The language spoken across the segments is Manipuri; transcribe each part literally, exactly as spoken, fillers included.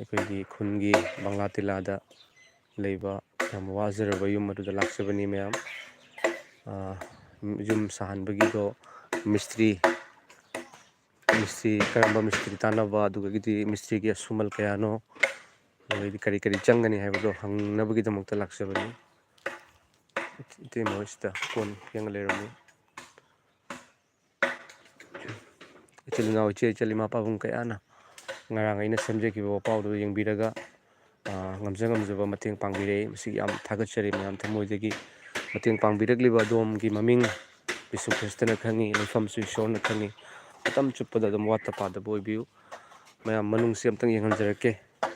ꯑꯩꯈꯣꯏꯒꯤ ꯈꯨꯟꯒꯤ ꯕꯪꯂꯥ ꯇꯤꯂꯥꯗ ꯂꯩꯕ ꯌꯥꯝ ꯋꯥꯖꯔꯕ ꯌꯨꯝ ꯑꯗꯨꯗ ꯂꯥꯛꯆꯕꯅꯤ ꯃꯌꯥꯝ꯫ ꯑ, ꯌꯨꯝ ꯁꯥꯍꯟꯕꯒꯤꯗꯣ ꯃꯤꯁꯇ꯭ꯔꯤ, ꯃꯤꯁꯇ꯭ꯔꯤ, ꯀꯔꯝꯕ ꯃꯤꯁꯇ꯭ꯔꯤ ꯇꯥꯟꯅꯕ, ꯑꯗꯨꯗꯒꯤꯗꯤ ꯃꯤꯁꯇ꯭ꯔꯤꯒꯤ ꯑꯁꯨꯃꯜ ꯀꯌꯥꯅꯣ, ꯑꯗꯩꯗꯤ ꯀꯔꯤ ꯀꯔꯤ ꯆꯪꯒꯅꯤ ꯍꯥꯏꯕꯗꯣ ꯍꯪꯅꯕꯒꯤꯗꯃꯛꯇ ꯂꯥꯛꯆꯕꯅꯤ꯫ ꯏꯇꯩꯃ ꯍꯣꯏꯁꯤꯗ ꯀꯣꯟ ꯐꯦꯡꯉ ꯂꯩꯔꯝꯃꯤ꯫ ꯏꯆꯤꯜ ꯏꯅꯥꯎ, ꯏꯆꯦ ꯏꯆꯜ, ꯏꯃꯥ ꯄꯥꯕꯨꯡ ꯀꯌꯥꯅ ꯉꯔꯥꯡ ꯑꯩꯅ ꯁꯦꯝꯖꯈꯤꯕ ꯋꯥꯄꯥꯎꯗꯨ ꯌꯦꯡꯕꯤꯔꯒ, ꯑ, ꯉꯝꯖ ꯉꯝꯖꯕ ꯃꯇꯦꯡ ꯄꯥꯡꯕꯤꯔꯛꯏ꯫ ꯃꯁꯤꯒꯤ ꯌꯥꯝ ꯊꯥꯒꯠꯆꯔꯤ ꯃꯌꯥꯝ ꯊꯃꯣꯏꯗꯒꯤ꯫ ꯃꯇꯦꯡ ꯄꯥꯡꯕꯤꯔꯛꯂꯤꯕ ꯑꯗꯣꯝꯒꯤ ꯃꯃꯤꯡ ꯖꯤꯁꯨ ꯈ꯭ꯔꯤꯁꯇꯅ ꯈꯪꯉꯤ, ꯂꯩꯐꯝꯁꯨ ꯏꯁꯣꯔꯅ ꯈꯪꯉꯤ꯫ ꯃꯇꯝ ꯆꯨꯞꯄꯗ ꯑꯗꯨꯝ ꯋꯥꯠꯇ ꯄꯥꯗꯕ ꯑꯣꯏꯕꯤꯌꯨ꯫ ꯃꯌꯥꯝ ꯃꯅꯨꯡꯁꯤ ꯑꯝꯇꯪ ꯌꯦꯡꯍꯟꯖꯔꯛꯀꯦ꯫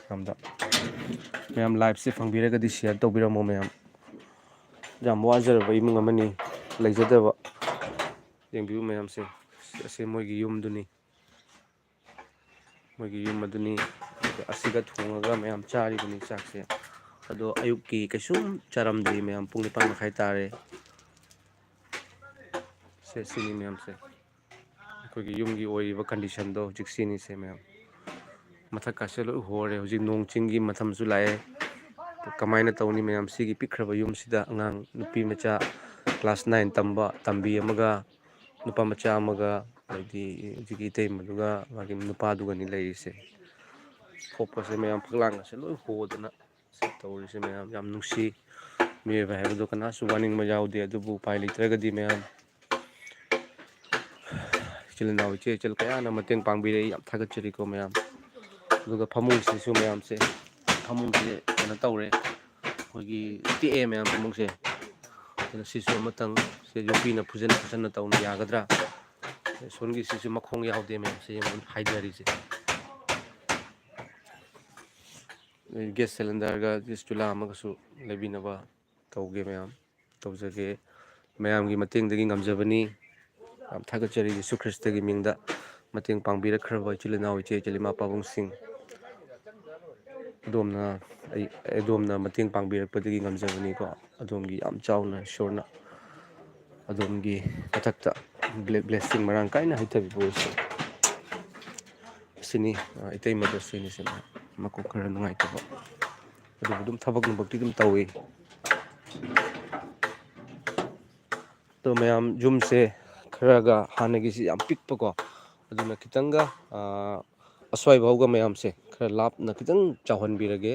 ꯃꯌꯥꯝꯗ, ꯃꯌꯥꯝ liveꯁꯦ ꯐꯪꯕꯤꯔꯒꯗꯤ share ꯇꯧꯕꯤꯔꯝꯃꯣ ꯃꯌꯥꯝ꯫ ꯌꯥꯝ ꯋꯥꯖꯔꯕ ꯏꯃꯨꯡ ꯑꯃꯅꯤ, ꯂꯩꯖꯗꯕ꯫ ꯌꯦꯡꯕꯤꯌꯨ ꯃꯌꯥꯝꯁꯦ, ꯑꯁꯤ ꯃꯣꯏꯒꯤ ꯌꯨꯝꯗꯨꯅꯤ, ꯃꯣꯏꯒꯤ ꯌꯨꯝ ꯑꯗꯨꯅꯤ꯫ ꯑꯁꯤꯗ ꯊꯣꯡꯉꯒ ꯃꯌꯥꯝ ꯆꯥꯔꯤꯕꯅꯤ ꯆꯥꯛꯁꯦ꯫ ꯑꯗꯣ ꯑꯌꯨꯛꯀꯤ ꯀꯩꯁꯨꯝ ꯆꯥꯔꯝꯗ꯭ꯔꯤ ꯃꯌꯥꯝ, ꯄꯨꯡ ꯅꯤꯄꯥꯟ ꯃꯈꯥꯏ ꯇꯥꯔꯦ꯫ ꯁꯦ, ꯁꯤꯅꯤ ꯃꯌꯥꯝꯁꯦ, ꯑꯩꯈꯣꯏꯒꯤ ꯌꯨꯝꯒꯤ ꯑꯣꯏꯔꯤꯕ conditionꯗꯣ ꯍꯧꯖꯤꯛ ꯁꯤꯅꯤꯁꯦ ꯃꯌꯥꯝ꯫ ꯃꯊꯛꯀꯥꯁꯦ ꯂꯣꯏ ꯍꯣꯔꯦ꯫ ꯍꯧꯖꯤꯛ ꯅꯣꯡ ꯆꯤꯡꯒꯤ ꯃꯇꯝꯁꯨ ꯂꯥꯛꯑꯦ꯫ ꯀꯃꯥꯏꯅ ꯇꯧꯅꯤ ꯃꯌꯥꯝ? ꯁꯤꯒꯤ ꯄꯤꯛꯈ꯭ꯔꯕ ꯌꯨꯝꯁꯤꯗ ꯑꯉꯥꯡ ꯅꯨꯄꯤ ꯃꯆꯥ class nine ꯇꯝꯕ ꯇꯝꯕꯤ ꯑꯃꯒ, ꯅꯨꯄꯥ ꯃꯆꯥ ꯑꯃꯒ, ꯑꯗꯩꯗꯤ ꯍꯧꯖꯤꯛꯀꯤ ꯏꯇꯩꯃꯗꯨꯒ ꯃꯥꯒꯤ ꯅꯨꯄꯥꯗꯨꯒꯅꯤ ꯂꯩꯔꯤꯁꯦ꯫ ꯈꯣꯠꯄꯁꯦ ꯃꯌꯥꯝ, ꯐꯛꯂꯥꯡꯒꯁꯦ ꯂꯣꯏ ꯍꯣꯗꯅ ꯁꯤ ꯇꯧꯔꯤꯁꯦ ꯃꯌꯥꯝ꯫ ꯌꯥꯝ ꯅꯨꯡꯁꯤ꯫ ꯃꯤꯑꯣꯏꯕ ꯍꯥꯏꯕꯗꯣ ꯀꯅꯥꯁꯨ ꯋꯥꯅꯤꯡꯕ ꯌꯥꯎꯗꯦ, ꯑꯗꯨꯕꯨ ꯎꯄꯥꯏ ꯂꯩꯇ꯭ꯔꯒꯗꯤ ꯃꯌꯥꯝ, ꯏꯆꯤꯜ ꯏꯅꯥꯎ, ꯏꯆꯦ ꯏꯆꯜ ꯀꯌꯥꯅ ꯃꯇꯦꯡ ꯄꯥꯡꯕꯤꯔꯛꯏ꯫ ꯌꯥꯝ ꯊꯥꯒꯠꯆꯔꯤꯀꯣ ꯃꯌꯥꯝ꯫ ꯑꯗꯨꯒ ꯐꯃꯨꯡꯁꯤꯁꯨ ꯃꯌꯥꯝꯁꯦ, ꯐꯃꯨꯡꯁꯦ ꯀꯩꯅꯣ ꯇꯧꯔꯦ, ꯑꯩꯈꯣꯏꯒꯤ ꯇꯦꯛꯑꯦ ꯃꯌꯥꯝ ꯐꯃꯨꯡꯁꯦ꯫ ꯑꯗꯨꯅ ꯁꯤꯁꯨ ꯑꯃꯇꯪ ꯁꯦ ꯌꯣꯠꯄꯤꯅ ꯐꯨꯖꯟ ꯐꯨꯖꯟꯅ ꯇꯧꯅ ꯌꯥꯒꯗ꯭ꯔꯥ? ꯁꯣꯝꯒꯤ ꯁꯤꯁꯨ ꯃꯈꯣꯡ ꯌꯥꯎꯗꯦ ꯃꯌꯥꯝꯁꯦ, ꯌꯦꯡꯉꯨ ꯍꯥꯏꯊꯔꯤꯁꯦ꯫ ꯑꯗꯩ gas cylinderꯒ gas ꯆꯨꯂꯥ ꯑꯃꯒꯁꯨ ꯂꯩꯕꯤꯅꯕ ꯇꯧꯒꯦ ꯃꯌꯥꯝ, ꯇꯧꯖꯒꯦ꯫ ꯃꯌꯥꯝꯒꯤ ꯃꯇꯦꯡꯗꯒꯤ ꯉꯝꯖꯕꯅꯤ꯫ ꯌꯥꯝ ꯊꯥꯒꯠꯆꯔꯤ ꯌꯤꯁꯨ ꯈ꯭ꯔꯤꯁꯇꯒꯤ ꯃꯤꯡꯗ ꯃꯇꯦꯡ ꯄꯥꯡꯕꯤꯔꯛꯈ꯭ꯔꯕ ꯏꯆꯤꯜ ꯏꯅꯥꯎ, ꯏꯆꯦ ꯏꯆꯜ, ꯏꯃꯥ ꯄꯥꯕꯨꯡꯁꯤꯡ, ꯑꯗꯣꯝꯅ ꯑꯩ, ꯑꯗꯣꯝꯅ ꯃꯇꯦꯡ ꯄꯥꯡꯕꯤꯔꯛꯄꯗꯒꯤ ꯉꯝꯖꯕꯅꯤꯀꯣ꯫ ꯑꯗꯣꯝꯒꯤ ꯌꯥꯝ ꯆꯥꯎꯅ ꯏꯁꯣꯔꯅ ꯑꯗꯣꯝꯒꯤ ꯃꯊꯛꯇ ꯕ꯭ꯂꯦ-, blessing ꯃꯔꯥꯡ ꯀꯥꯏꯅ ꯍꯩꯊꯕꯤꯕ ꯑꯣꯏꯁꯤ꯫ ꯑꯁꯤꯅꯤ, ꯑ, ꯏꯇꯩꯃꯗ ꯁꯤꯅꯤ ꯁꯤꯅꯤ꯫ ꯃꯀꯣꯛ ꯈꯔ ꯅꯨꯡꯉꯥꯏꯇꯕ꯫ ꯑꯗꯨꯕꯨ ꯑꯗꯨꯝ ꯊꯕꯛ ꯅꯨꯡꯕꯛꯇꯤ ꯑꯗꯨꯝ ꯇꯧꯏ꯫ ꯑꯗꯣ ꯃꯌꯥꯝ, ꯌꯨꯝꯁꯦ ꯈꯔꯒ ꯍꯥꯟꯅꯒꯤꯁꯤ ꯌꯥꯝ ꯄꯤꯛꯄꯀꯣ, ꯑꯗꯨꯅ ꯈꯤꯇꯪꯒ, ꯑ, ꯑꯁ꯭ꯋꯥꯏꯐꯥꯎꯒ ꯃꯌꯥꯝꯁꯦ ꯈꯔ ꯂꯥꯞꯅ ꯈꯤꯇꯪ ꯆꯥꯎꯍꯟꯕꯤꯔꯒꯦ꯫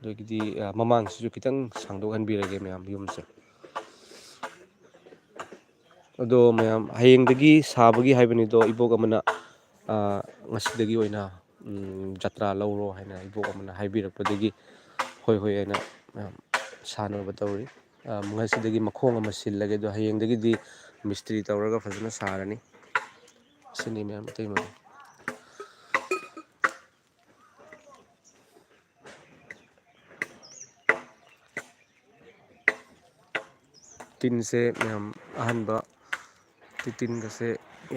ꯑꯗꯒꯤꯗꯤ, ꯑ, ꯃꯃꯥꯡꯁꯤꯁꯨ ꯈꯤꯇꯪ ꯁꯥꯡꯗꯣꯛꯍꯟꯕꯤꯔꯒꯦ ꯃꯌꯥꯝ, ꯌꯨꯝꯁꯦ꯫ ꯑꯗꯣ ꯃꯌꯥꯝ, ꯍꯌꯦꯡꯗꯒꯤ ꯁꯥꯕꯒꯤ ꯍꯥꯏꯕꯅꯤꯗꯣ, ꯏꯕꯣꯛ ꯑꯃꯅ, ꯑ, ꯉꯁꯤꯗꯒꯤ ꯑꯣꯏꯅ, ꯎꯝ, ꯖꯇ꯭ꯔꯥ ꯂꯧꯔꯣ ꯍꯥꯏꯅ ꯏꯕꯣꯛ ꯑꯃꯅ ꯍꯥꯏꯕꯤꯔꯛꯄꯗꯒꯤ, ꯍꯣꯏ, ꯍꯣꯏ ꯍꯥꯏꯅ, ꯑ, ꯁꯥꯅꯕ ꯇꯧꯔꯤ꯫ ꯑ, ꯉꯁꯤꯗꯒꯤ ꯃꯈꯣꯡ ꯑꯃ ꯁꯤꯜꯂꯒꯦ, ꯑꯗꯣ ꯍꯌꯦꯡꯗꯒꯤꯗꯤ ꯃꯤꯁꯇ꯭ꯔꯤ ꯇꯧꯔꯒ ꯐꯖꯅ ꯁꯥꯔꯅꯤ꯫ ꯑꯁꯤꯅꯤ ꯃꯌꯥꯝ, ꯑꯇꯩ ꯃꯌꯥꯝ꯫ ꯇꯤꯟꯁꯦ ꯃꯌꯥꯝ ꯑꯍꯟꯕ ꯇꯤꯟꯒꯁꯦ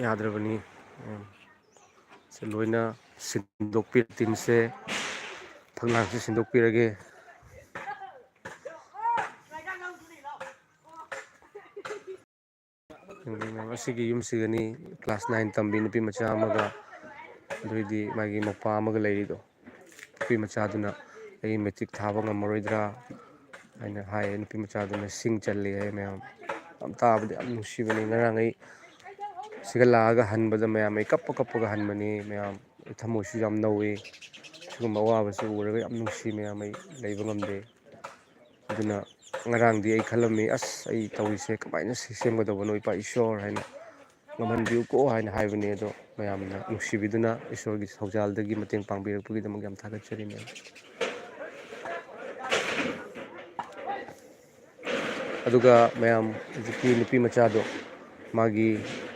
ꯌꯥꯗ꯭ꯔꯕꯅꯤ꯫ ꯃꯌꯥꯝ ꯁꯦ ꯂꯣꯏꯅ ꯁꯤꯟꯗꯣꯛꯄꯤ-, ꯇꯤꯟꯁꯦ, ꯐꯛꯂꯥꯡꯁꯦ ꯁꯤꯟꯗꯣꯛꯄꯤꯔꯒꯦ꯫ ꯌꯦꯡꯕꯤꯌꯨ ꯃꯌꯥꯝ, ꯑꯁꯤꯒꯤ ꯌꯨꯝꯁꯤꯒꯅꯤ class nine ꯇꯝꯕꯤ ꯅꯨꯄꯤ ꯃꯆꯥ ꯑꯃꯒ, ꯑꯗꯨꯏꯗꯤ ꯃꯥꯒꯤ ꯃꯧꯄ꯭ꯋꯥ ꯑꯃꯒ ꯂꯩꯔꯤꯗꯣ꯫ ꯅꯨꯄꯤ ꯃꯆꯥꯗꯨꯅ ꯑꯩ matric ꯊꯥꯕ ꯉꯝꯃꯔꯣꯏꯗ꯭ꯔꯥ ꯍꯥꯏꯅ ꯍꯥꯏꯌꯦ꯫ ꯅꯨꯄꯤ ꯃꯆꯥꯗꯨꯅ ꯁꯤꯡ ꯆꯜꯂꯤ ꯍꯥꯏ ꯃꯌꯥꯝ꯫ ꯌꯥꯝ ꯇꯥꯕꯗ ꯌꯥꯝ ꯅꯨꯡꯁꯤꯕꯅꯤ꯫ ꯉꯔꯥꯡ ꯑꯩ ꯁꯤꯒ ꯂꯥꯛꯑꯒ ꯍꯟꯕꯗ ꯃꯌꯥꯝ ꯑꯩ ꯀꯞꯄ ꯀꯞꯄꯒ ꯍꯟꯕꯅꯤ ꯃꯌꯥꯝ꯫ ꯑꯩ ꯊꯃꯣꯏꯁꯨ ꯌꯥꯝ ꯅꯧꯏ꯫ ꯁꯤꯒꯨꯝꯕ ꯑꯋꯥꯕꯁꯤ ꯎꯔꯒ ꯌꯥꯝ ꯅꯨꯡꯁꯤ ꯃꯌꯥꯝ, ꯑꯩ ꯂꯩꯕ ꯉꯝꯗꯦ꯫ ꯑꯗꯨꯅ ꯉꯔꯥꯡꯗꯤ ꯑꯩ ꯈꯜꯂꯝꯃꯤ, "ꯑꯁ, ꯑꯩ ꯇꯧꯔꯤꯁꯦ ꯀꯃꯥꯏꯅ ꯁꯤ-, ꯁꯦꯝꯒꯗꯧꯕꯅꯣ, ꯏꯄꯥ ꯏꯁꯣꯔ?" ꯍꯥꯏꯅ, "ꯉꯝꯍꯟꯕꯤꯌꯨꯀꯣ" ꯍꯥꯏꯅ ꯍꯥꯏꯕꯅꯤ꯫ ꯑꯗꯣ ꯃꯌꯥꯝꯅ ꯅꯨꯡꯁꯤꯕꯤꯗꯨꯅ ꯏꯁꯣꯔꯒꯤ ꯊꯧꯖꯥꯜꯗꯒꯤ ꯃꯇꯦꯡ ꯄꯥꯡꯕꯤꯔꯛꯄꯒꯤꯗꯃꯛ ꯌꯥꯝ ꯊꯥꯒꯠꯆꯔꯤ ꯃꯌꯥꯝ꯫ ꯑꯗꯨꯒ ꯃꯌꯥꯝ, ꯍꯧꯖꯤꯛꯀꯤ ꯅꯨꯄꯤ ꯃꯆꯥꯗꯣ, ꯃꯥꯒꯤ,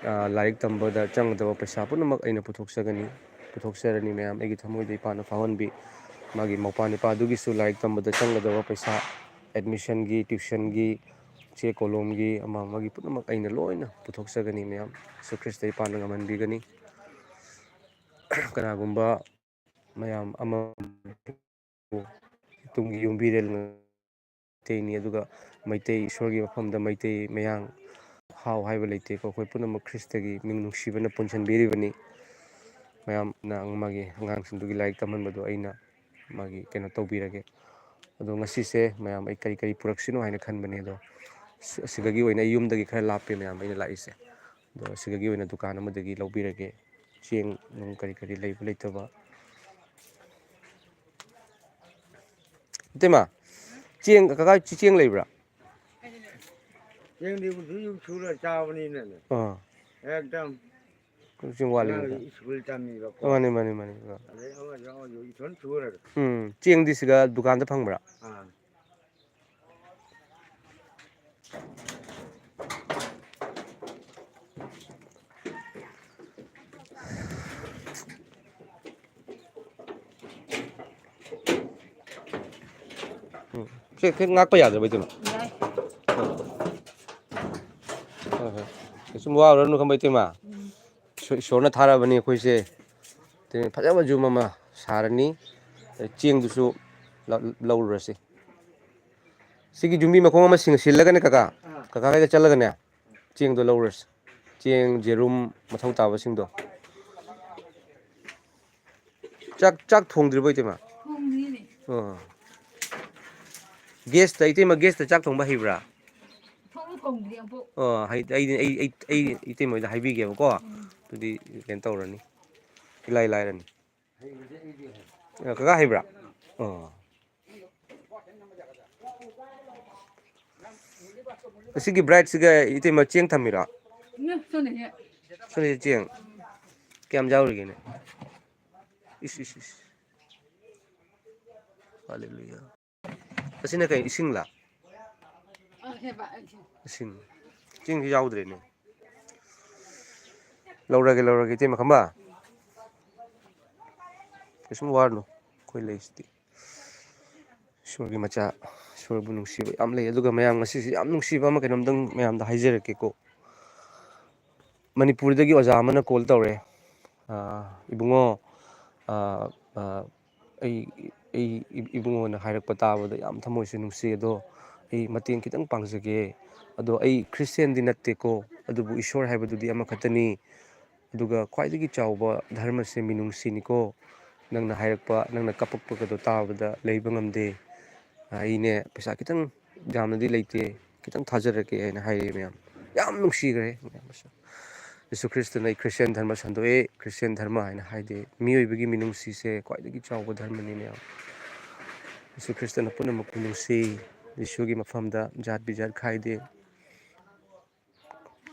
ꯑ, ꯂꯥꯏꯔꯤꯛ ꯇꯝꯕꯗ ꯆꯪꯒꯗꯕ ꯄꯩꯁꯥ ꯄꯨꯝꯅꯃꯛ ꯑꯩꯅ ꯄꯨꯊꯣꯛꯆꯒꯅꯤ, ꯄꯨꯊꯣꯛꯆꯔꯅꯤ ꯃꯌꯥꯝ꯫ ꯑꯩꯒꯤ ꯊꯃꯣꯏꯗ ꯏꯄꯥꯅ ꯐꯥꯎꯍꯟꯕꯤ꯫ ꯃꯥꯒꯤ ꯃꯧꯄ꯭ꯋꯥ ꯅꯨꯄꯥꯗꯨꯒꯤꯁꯨ ꯂꯥꯏꯔꯤꯛ ꯇꯝꯕꯗ ꯆꯪꯒꯗꯕ ꯄꯩꯁꯥ, admission ꯒꯤ, tuition ꯒꯤ, ꯆꯦ ꯀꯣꯂꯣꯝꯒꯤ, ꯑꯃ ꯑꯃꯒꯤ ꯄꯨꯝꯅꯃꯛ ꯑꯩꯅ ꯂꯣꯏꯅ ꯄꯨꯊꯣꯛꯆꯒꯅꯤ ꯃꯌꯥꯝ꯫ ꯖꯤꯁꯨ ꯈ꯭ꯔꯤꯁꯇ ꯏꯄꯥꯅ ꯉꯝꯍꯟꯕꯤꯒꯅꯤ꯫ ꯀꯅꯥꯒꯨꯝꯕ ꯃꯌꯥꯝ ꯑꯃ ꯇꯨꯡꯒꯤ ꯌꯨꯝꯕꯤꯔꯦꯜ ꯃꯩꯇꯩꯅꯤ꯫ ꯑꯗꯨꯒ ꯃꯩꯇꯩ ꯏꯁꯣꯔꯒꯤ ꯃꯐꯝꯗ ꯃꯩꯇꯩ ꯃꯌꯥꯡ ꯍꯥꯎ ꯍꯥꯏꯕ ꯂꯩꯇꯦꯀꯣ꯫ ꯑꯩꯈꯣꯏ ꯄꯨꯝꯅꯃꯛ ꯈ꯭ꯔꯤꯁꯇꯒꯤ ꯃꯤꯡ ꯅꯨꯡꯁꯤꯕꯅ ꯄꯨꯟꯁꯤꯟꯕꯤꯔꯤꯕꯅꯤ꯫ ꯃꯌꯥꯝꯅ ꯃꯥꯒꯤ ꯑꯉꯥꯡꯁꯤꯡꯗꯨꯒꯤ ꯂꯥꯏꯔꯤꯛ ꯇꯝꯍꯟꯕꯗꯣ ꯑꯩꯅ ꯃꯥꯒꯤ ꯀꯩꯅꯣ ꯇꯧꯕꯤꯔꯒꯦ꯫ ꯑꯗꯣ ꯉꯁꯤꯁꯦ ꯃꯌꯥꯝ ꯑꯩ ꯀꯔꯤ ꯀꯔꯤ ꯄꯨꯔꯛꯁꯤꯅꯣ ꯍꯥꯏꯅ ꯈꯟꯕꯅꯦ, ꯑꯗꯣ ꯁꯤ-, ꯑꯁꯤꯗꯒꯤ ꯑꯣꯏꯅ ꯑꯩ ꯌꯨꯝꯗꯒꯤ ꯈꯔ ꯂꯥꯞꯄꯦ ꯃꯌꯥꯝ ꯑꯩꯅ ꯂꯥꯛꯏꯁꯦ꯫ ꯑꯗꯣ ꯑꯁꯤꯗꯒꯤ ꯑꯣꯏꯅ ꯗꯨꯀꯥꯟ ꯑꯃꯗꯒꯤ ꯂꯧꯕꯤꯔꯒꯦ꯫ ꯆꯦꯡ ꯅꯨꯡ ꯀꯔꯤ ꯀꯔꯤ ꯂꯩꯕ ꯂꯩꯇꯕ꯫ ꯏꯇꯩꯃ, ꯆꯦꯡ, ꯀꯀꯥ, ꯆꯦ-, ꯆꯦꯡ ꯂꯩꯕ꯭ꯔꯥ? ꯆꯦꯡꯗꯤ ꯎꯁꯨ ꯁꯨꯔ ꯆꯥꯕꯅꯤꯅꯅꯦ꯫ ꯑꯥ꯫ ꯑꯦꯛꯗꯝ꯫ ꯆꯦꯡ ꯋꯥꯠꯂꯤ꯫ ꯑꯉꯥꯡ ꯁ꯭ꯀꯨꯜ ꯇꯝꯃꯤꯕꯀꯣ꯫ ꯃꯥꯅꯤ, ꯃꯥꯅꯤ, ꯃꯥꯅꯤ꯫ ꯑꯥ꯫ ꯑꯗꯩ ꯑꯃꯁꯨ ꯑꯃꯁꯨ ꯏꯊꯣꯟ ꯁꯨꯔꯒ꯫ ꯎꯝ, ꯆꯦꯡꯗꯤ ꯁꯤꯗ ꯗꯨꯀꯥꯟꯗ ꯐꯪꯕ꯭ꯔꯥ? ꯑꯥ꯫ ꯎꯝ꯫ ꯁꯤ ꯈꯤꯇꯪ ꯉꯥꯛꯄ ꯌꯥꯗ꯭ꯔꯕ, ꯏꯇꯩꯃ? ꯌꯥꯏ꯫ ꯍꯣꯏ, ꯍꯣꯏ꯫ ꯀꯩꯁꯨꯝ ꯋꯥꯔꯨꯔꯅꯨ ꯈꯪꯕ, ꯏꯇꯩꯃ꯫ ꯎꯝ꯫ ꯏꯁꯣ-, ꯏꯁꯣꯔꯅ ꯊꯥꯔꯛꯑꯕꯅꯤ ꯑꯩꯈꯣꯏꯁꯦ꯫ ꯑꯗꯨꯅ ꯐꯖꯕ ꯌꯨꯝ ꯑꯃ ꯁꯥꯔꯅꯤ꯫ ꯆꯦꯡꯗꯨꯁꯨ ꯂ-, ꯂꯧꯔꯨꯔꯁꯤ꯫ ꯁꯤꯒꯤ ꯌꯨꯝꯕꯤ ꯃꯈꯣꯡ ꯑꯃ ꯁꯤꯡ-, ꯁꯤꯜꯂꯒꯅꯦ, ꯀꯀꯥ꯫ ꯑꯥ꯫ ꯀꯀꯥ ꯈꯩꯗ ꯆꯠꯂꯒꯅꯦ, ꯆꯦꯡꯗꯣ ꯂꯧꯔꯁꯤ꯫ ꯆꯦꯡ, ꯌꯦꯔꯨꯝ, ꯃꯊꯧ ꯇꯥꯕꯁꯤꯡꯗꯣ꯫ ꯆꯥꯛ, ꯆꯥꯛ ꯊꯣꯡꯗ꯭ꯔꯤꯕꯣ, ꯏꯇꯩꯃ? ꯊꯣꯡꯗ꯭ꯔꯤꯅꯦ꯫ ꯑꯣ꯫ ꯒꯦꯁꯇ, ꯏꯇꯩꯃ, ꯒꯦꯁꯇ ꯆꯥꯛ ꯊꯣꯡꯕ ꯍꯩꯕ꯭ꯔꯥ? ꯊꯣꯡꯕ ꯊꯣꯡꯗ꯭ꯔꯤ ꯑꯃꯨꯛꯐꯥꯎ꯫ ꯑꯣ, ꯍꯩ-, ꯑꯩꯗꯤ, ꯑꯩ, ꯑꯩ, ꯑꯩ ꯏꯇꯩꯃ ꯍꯣꯏꯗ ꯍꯥꯏꯕꯤꯒꯦꯕꯀꯣ꯫ ꯎꯝ꯫ ꯑꯗꯨꯗꯤ ꯀꯩꯅꯣ ꯇꯧꯔꯅꯤ꯫ ꯏꯂꯥꯏ ꯂꯥꯏꯔꯅꯤ꯫ ꯑ, ꯀꯀꯥ ꯍꯩꯕ꯭ꯔꯥ? ꯑꯣ꯫ ꯑꯁꯤꯒꯤ ꯕ꯭ꯔꯥꯏꯠꯁꯤꯒ ꯏꯇꯩꯃ ꯆꯦꯡ ꯊꯝꯃꯤꯔꯣ? ꯎꯝ, ꯁꯣꯝꯗꯅꯦ꯫ ꯁꯣꯝꯗ ꯆꯦꯡ꯫ ꯀꯌꯥꯝ ꯌꯥꯎꯔꯤꯒꯦꯅꯦ? ꯏꯁ, ꯏꯁ, ꯏꯁ꯫ ꯍꯥꯂꯦꯂꯨꯌꯥ꯫ ꯑꯁꯤꯅ ꯀꯩ, ꯏꯁꯤꯡꯂꯥ? ꯑ, ꯍꯦꯕ, ꯑ, ꯏꯁꯤꯡ꯫ ꯏꯁꯤꯡ꯫ ꯆꯦꯡꯁꯨ ꯌꯥꯎꯗ꯭ꯔꯦꯅꯦ꯫ ꯂꯧꯔꯒꯦ, ꯂꯧꯔꯒꯦ, ꯏꯇꯩꯃ ꯈꯝꯕ꯫ ꯀꯩꯁꯨꯝ ꯋꯥꯔꯨꯅꯨ, ꯑꯩꯈꯣꯏ ꯂꯩꯁꯤꯗꯤ꯫ ꯏꯁꯣꯔꯒꯤ ꯃꯆꯥ, ꯏꯁꯣꯔꯕꯨ ꯅꯨꯡꯁꯤꯕ ꯌꯥꯝ ꯂꯩ꯫ ꯑꯗꯨꯒ ꯃꯌꯥꯝ, ꯉꯁꯤꯁꯦ ꯌꯥꯝ ꯅꯨꯡꯁꯤꯕ ꯑꯃ ꯀꯩꯅꯣꯝꯇꯪ ꯃꯌꯥꯝꯗ ꯍꯥꯏꯖꯔꯛꯀꯦꯀꯣ꯫ ꯃꯅꯤꯄꯨꯔꯗꯒꯤ ꯑꯣꯖꯥ ꯑꯃꯅ ꯀꯣꯜ ꯇꯧꯔꯛꯑꯦ꯫ "ꯑꯥ, ꯏꯕꯨꯡꯉꯣ, ꯑꯥ, ꯑꯥ, ꯑꯩ, ꯑꯩ ꯏ-, ꯏꯕꯨꯡꯉꯣꯅ ꯍꯥꯏꯔꯛꯄ ꯇꯥꯕꯗ ꯌꯥꯝ ꯊꯃꯣꯏꯁꯦ ꯅꯨꯡꯁꯤ, ꯑꯗꯣ ꯑꯩ ꯃꯇꯦꯡ ꯈꯤꯇꯪ ꯄꯥꯡꯖꯒꯦ꯫ ꯑꯗꯣ ꯑꯩ ꯈ꯭ꯔꯤꯁꯇꯦꯟꯗꯤ ꯅꯠꯇꯦꯀꯣ, ꯑꯗꯨꯕꯨ ꯏꯁꯣꯔ ꯍꯥꯏꯕꯗꯨꯗꯤ ꯑꯃꯈꯛꯇꯅꯤ꯫ ꯑꯗꯨꯒ ꯈ꯭ꯋꯥꯏꯗꯒꯤ ꯆꯥꯎꯕ ꯙꯔꯃꯁꯦ ꯃꯤꯅꯨꯡꯁꯤꯅꯤꯀꯣ꯫ ꯅꯪꯅ ꯍꯥꯏꯔꯛꯄ, ꯅꯪꯅ ꯀꯞꯄꯛꯄꯒꯗꯣ ꯇꯥꯕꯗ ꯂꯩꯕ ꯉꯝꯗꯦ꯫ ꯑꯩꯅꯦ ꯄꯩꯁꯥ ꯈꯤꯇꯪ ꯌꯥꯝꯅꯗꯤ ꯂꯩꯇꯦ, ꯈꯤꯇꯪ ꯊꯥꯖꯔꯛꯀꯦ ꯍꯥꯏꯅ ꯍꯥꯏꯔꯛꯑꯦ ꯃꯌꯥꯝ꯫ ꯌꯥꯝ ꯅꯨꯡꯁꯤꯈ꯭ꯔꯦ ꯃꯌꯥꯝ꯫ ꯌꯤꯁꯨ ꯈ꯭ꯔꯤꯁꯇꯅ ꯑꯩ ꯈ꯭ꯔꯤꯁꯇꯤꯌꯥꯟ ꯙꯔꯃ ꯁꯟꯗꯣꯛꯑꯦ, ꯈ꯭ꯔꯤꯁꯇꯤꯌꯥꯟ ꯙꯔꯃ ꯍꯥꯏꯅ ꯍꯥꯏꯗꯦ꯫ ꯃꯤꯑꯣꯏꯕꯒꯤ ꯃꯤꯅꯨꯡꯁꯤꯁꯦ ꯈ꯭ꯋꯥꯏꯗꯒꯤ ꯆꯥꯎꯕ ꯙꯔꯃꯅꯤ ꯃꯌꯥꯝ꯫ ꯌꯤꯁꯨ ꯈ꯭ꯔꯤꯁꯇꯅ ꯄꯨꯝꯅꯃꯛꯄꯨ ꯅꯨꯡꯁꯤ꯫ ꯌꯤꯁꯨꯒꯤ ꯃꯐꯝꯗ ꯖꯥꯠ ꯕꯤꯖꯥꯠ ꯈꯥꯏꯗꯦ꯫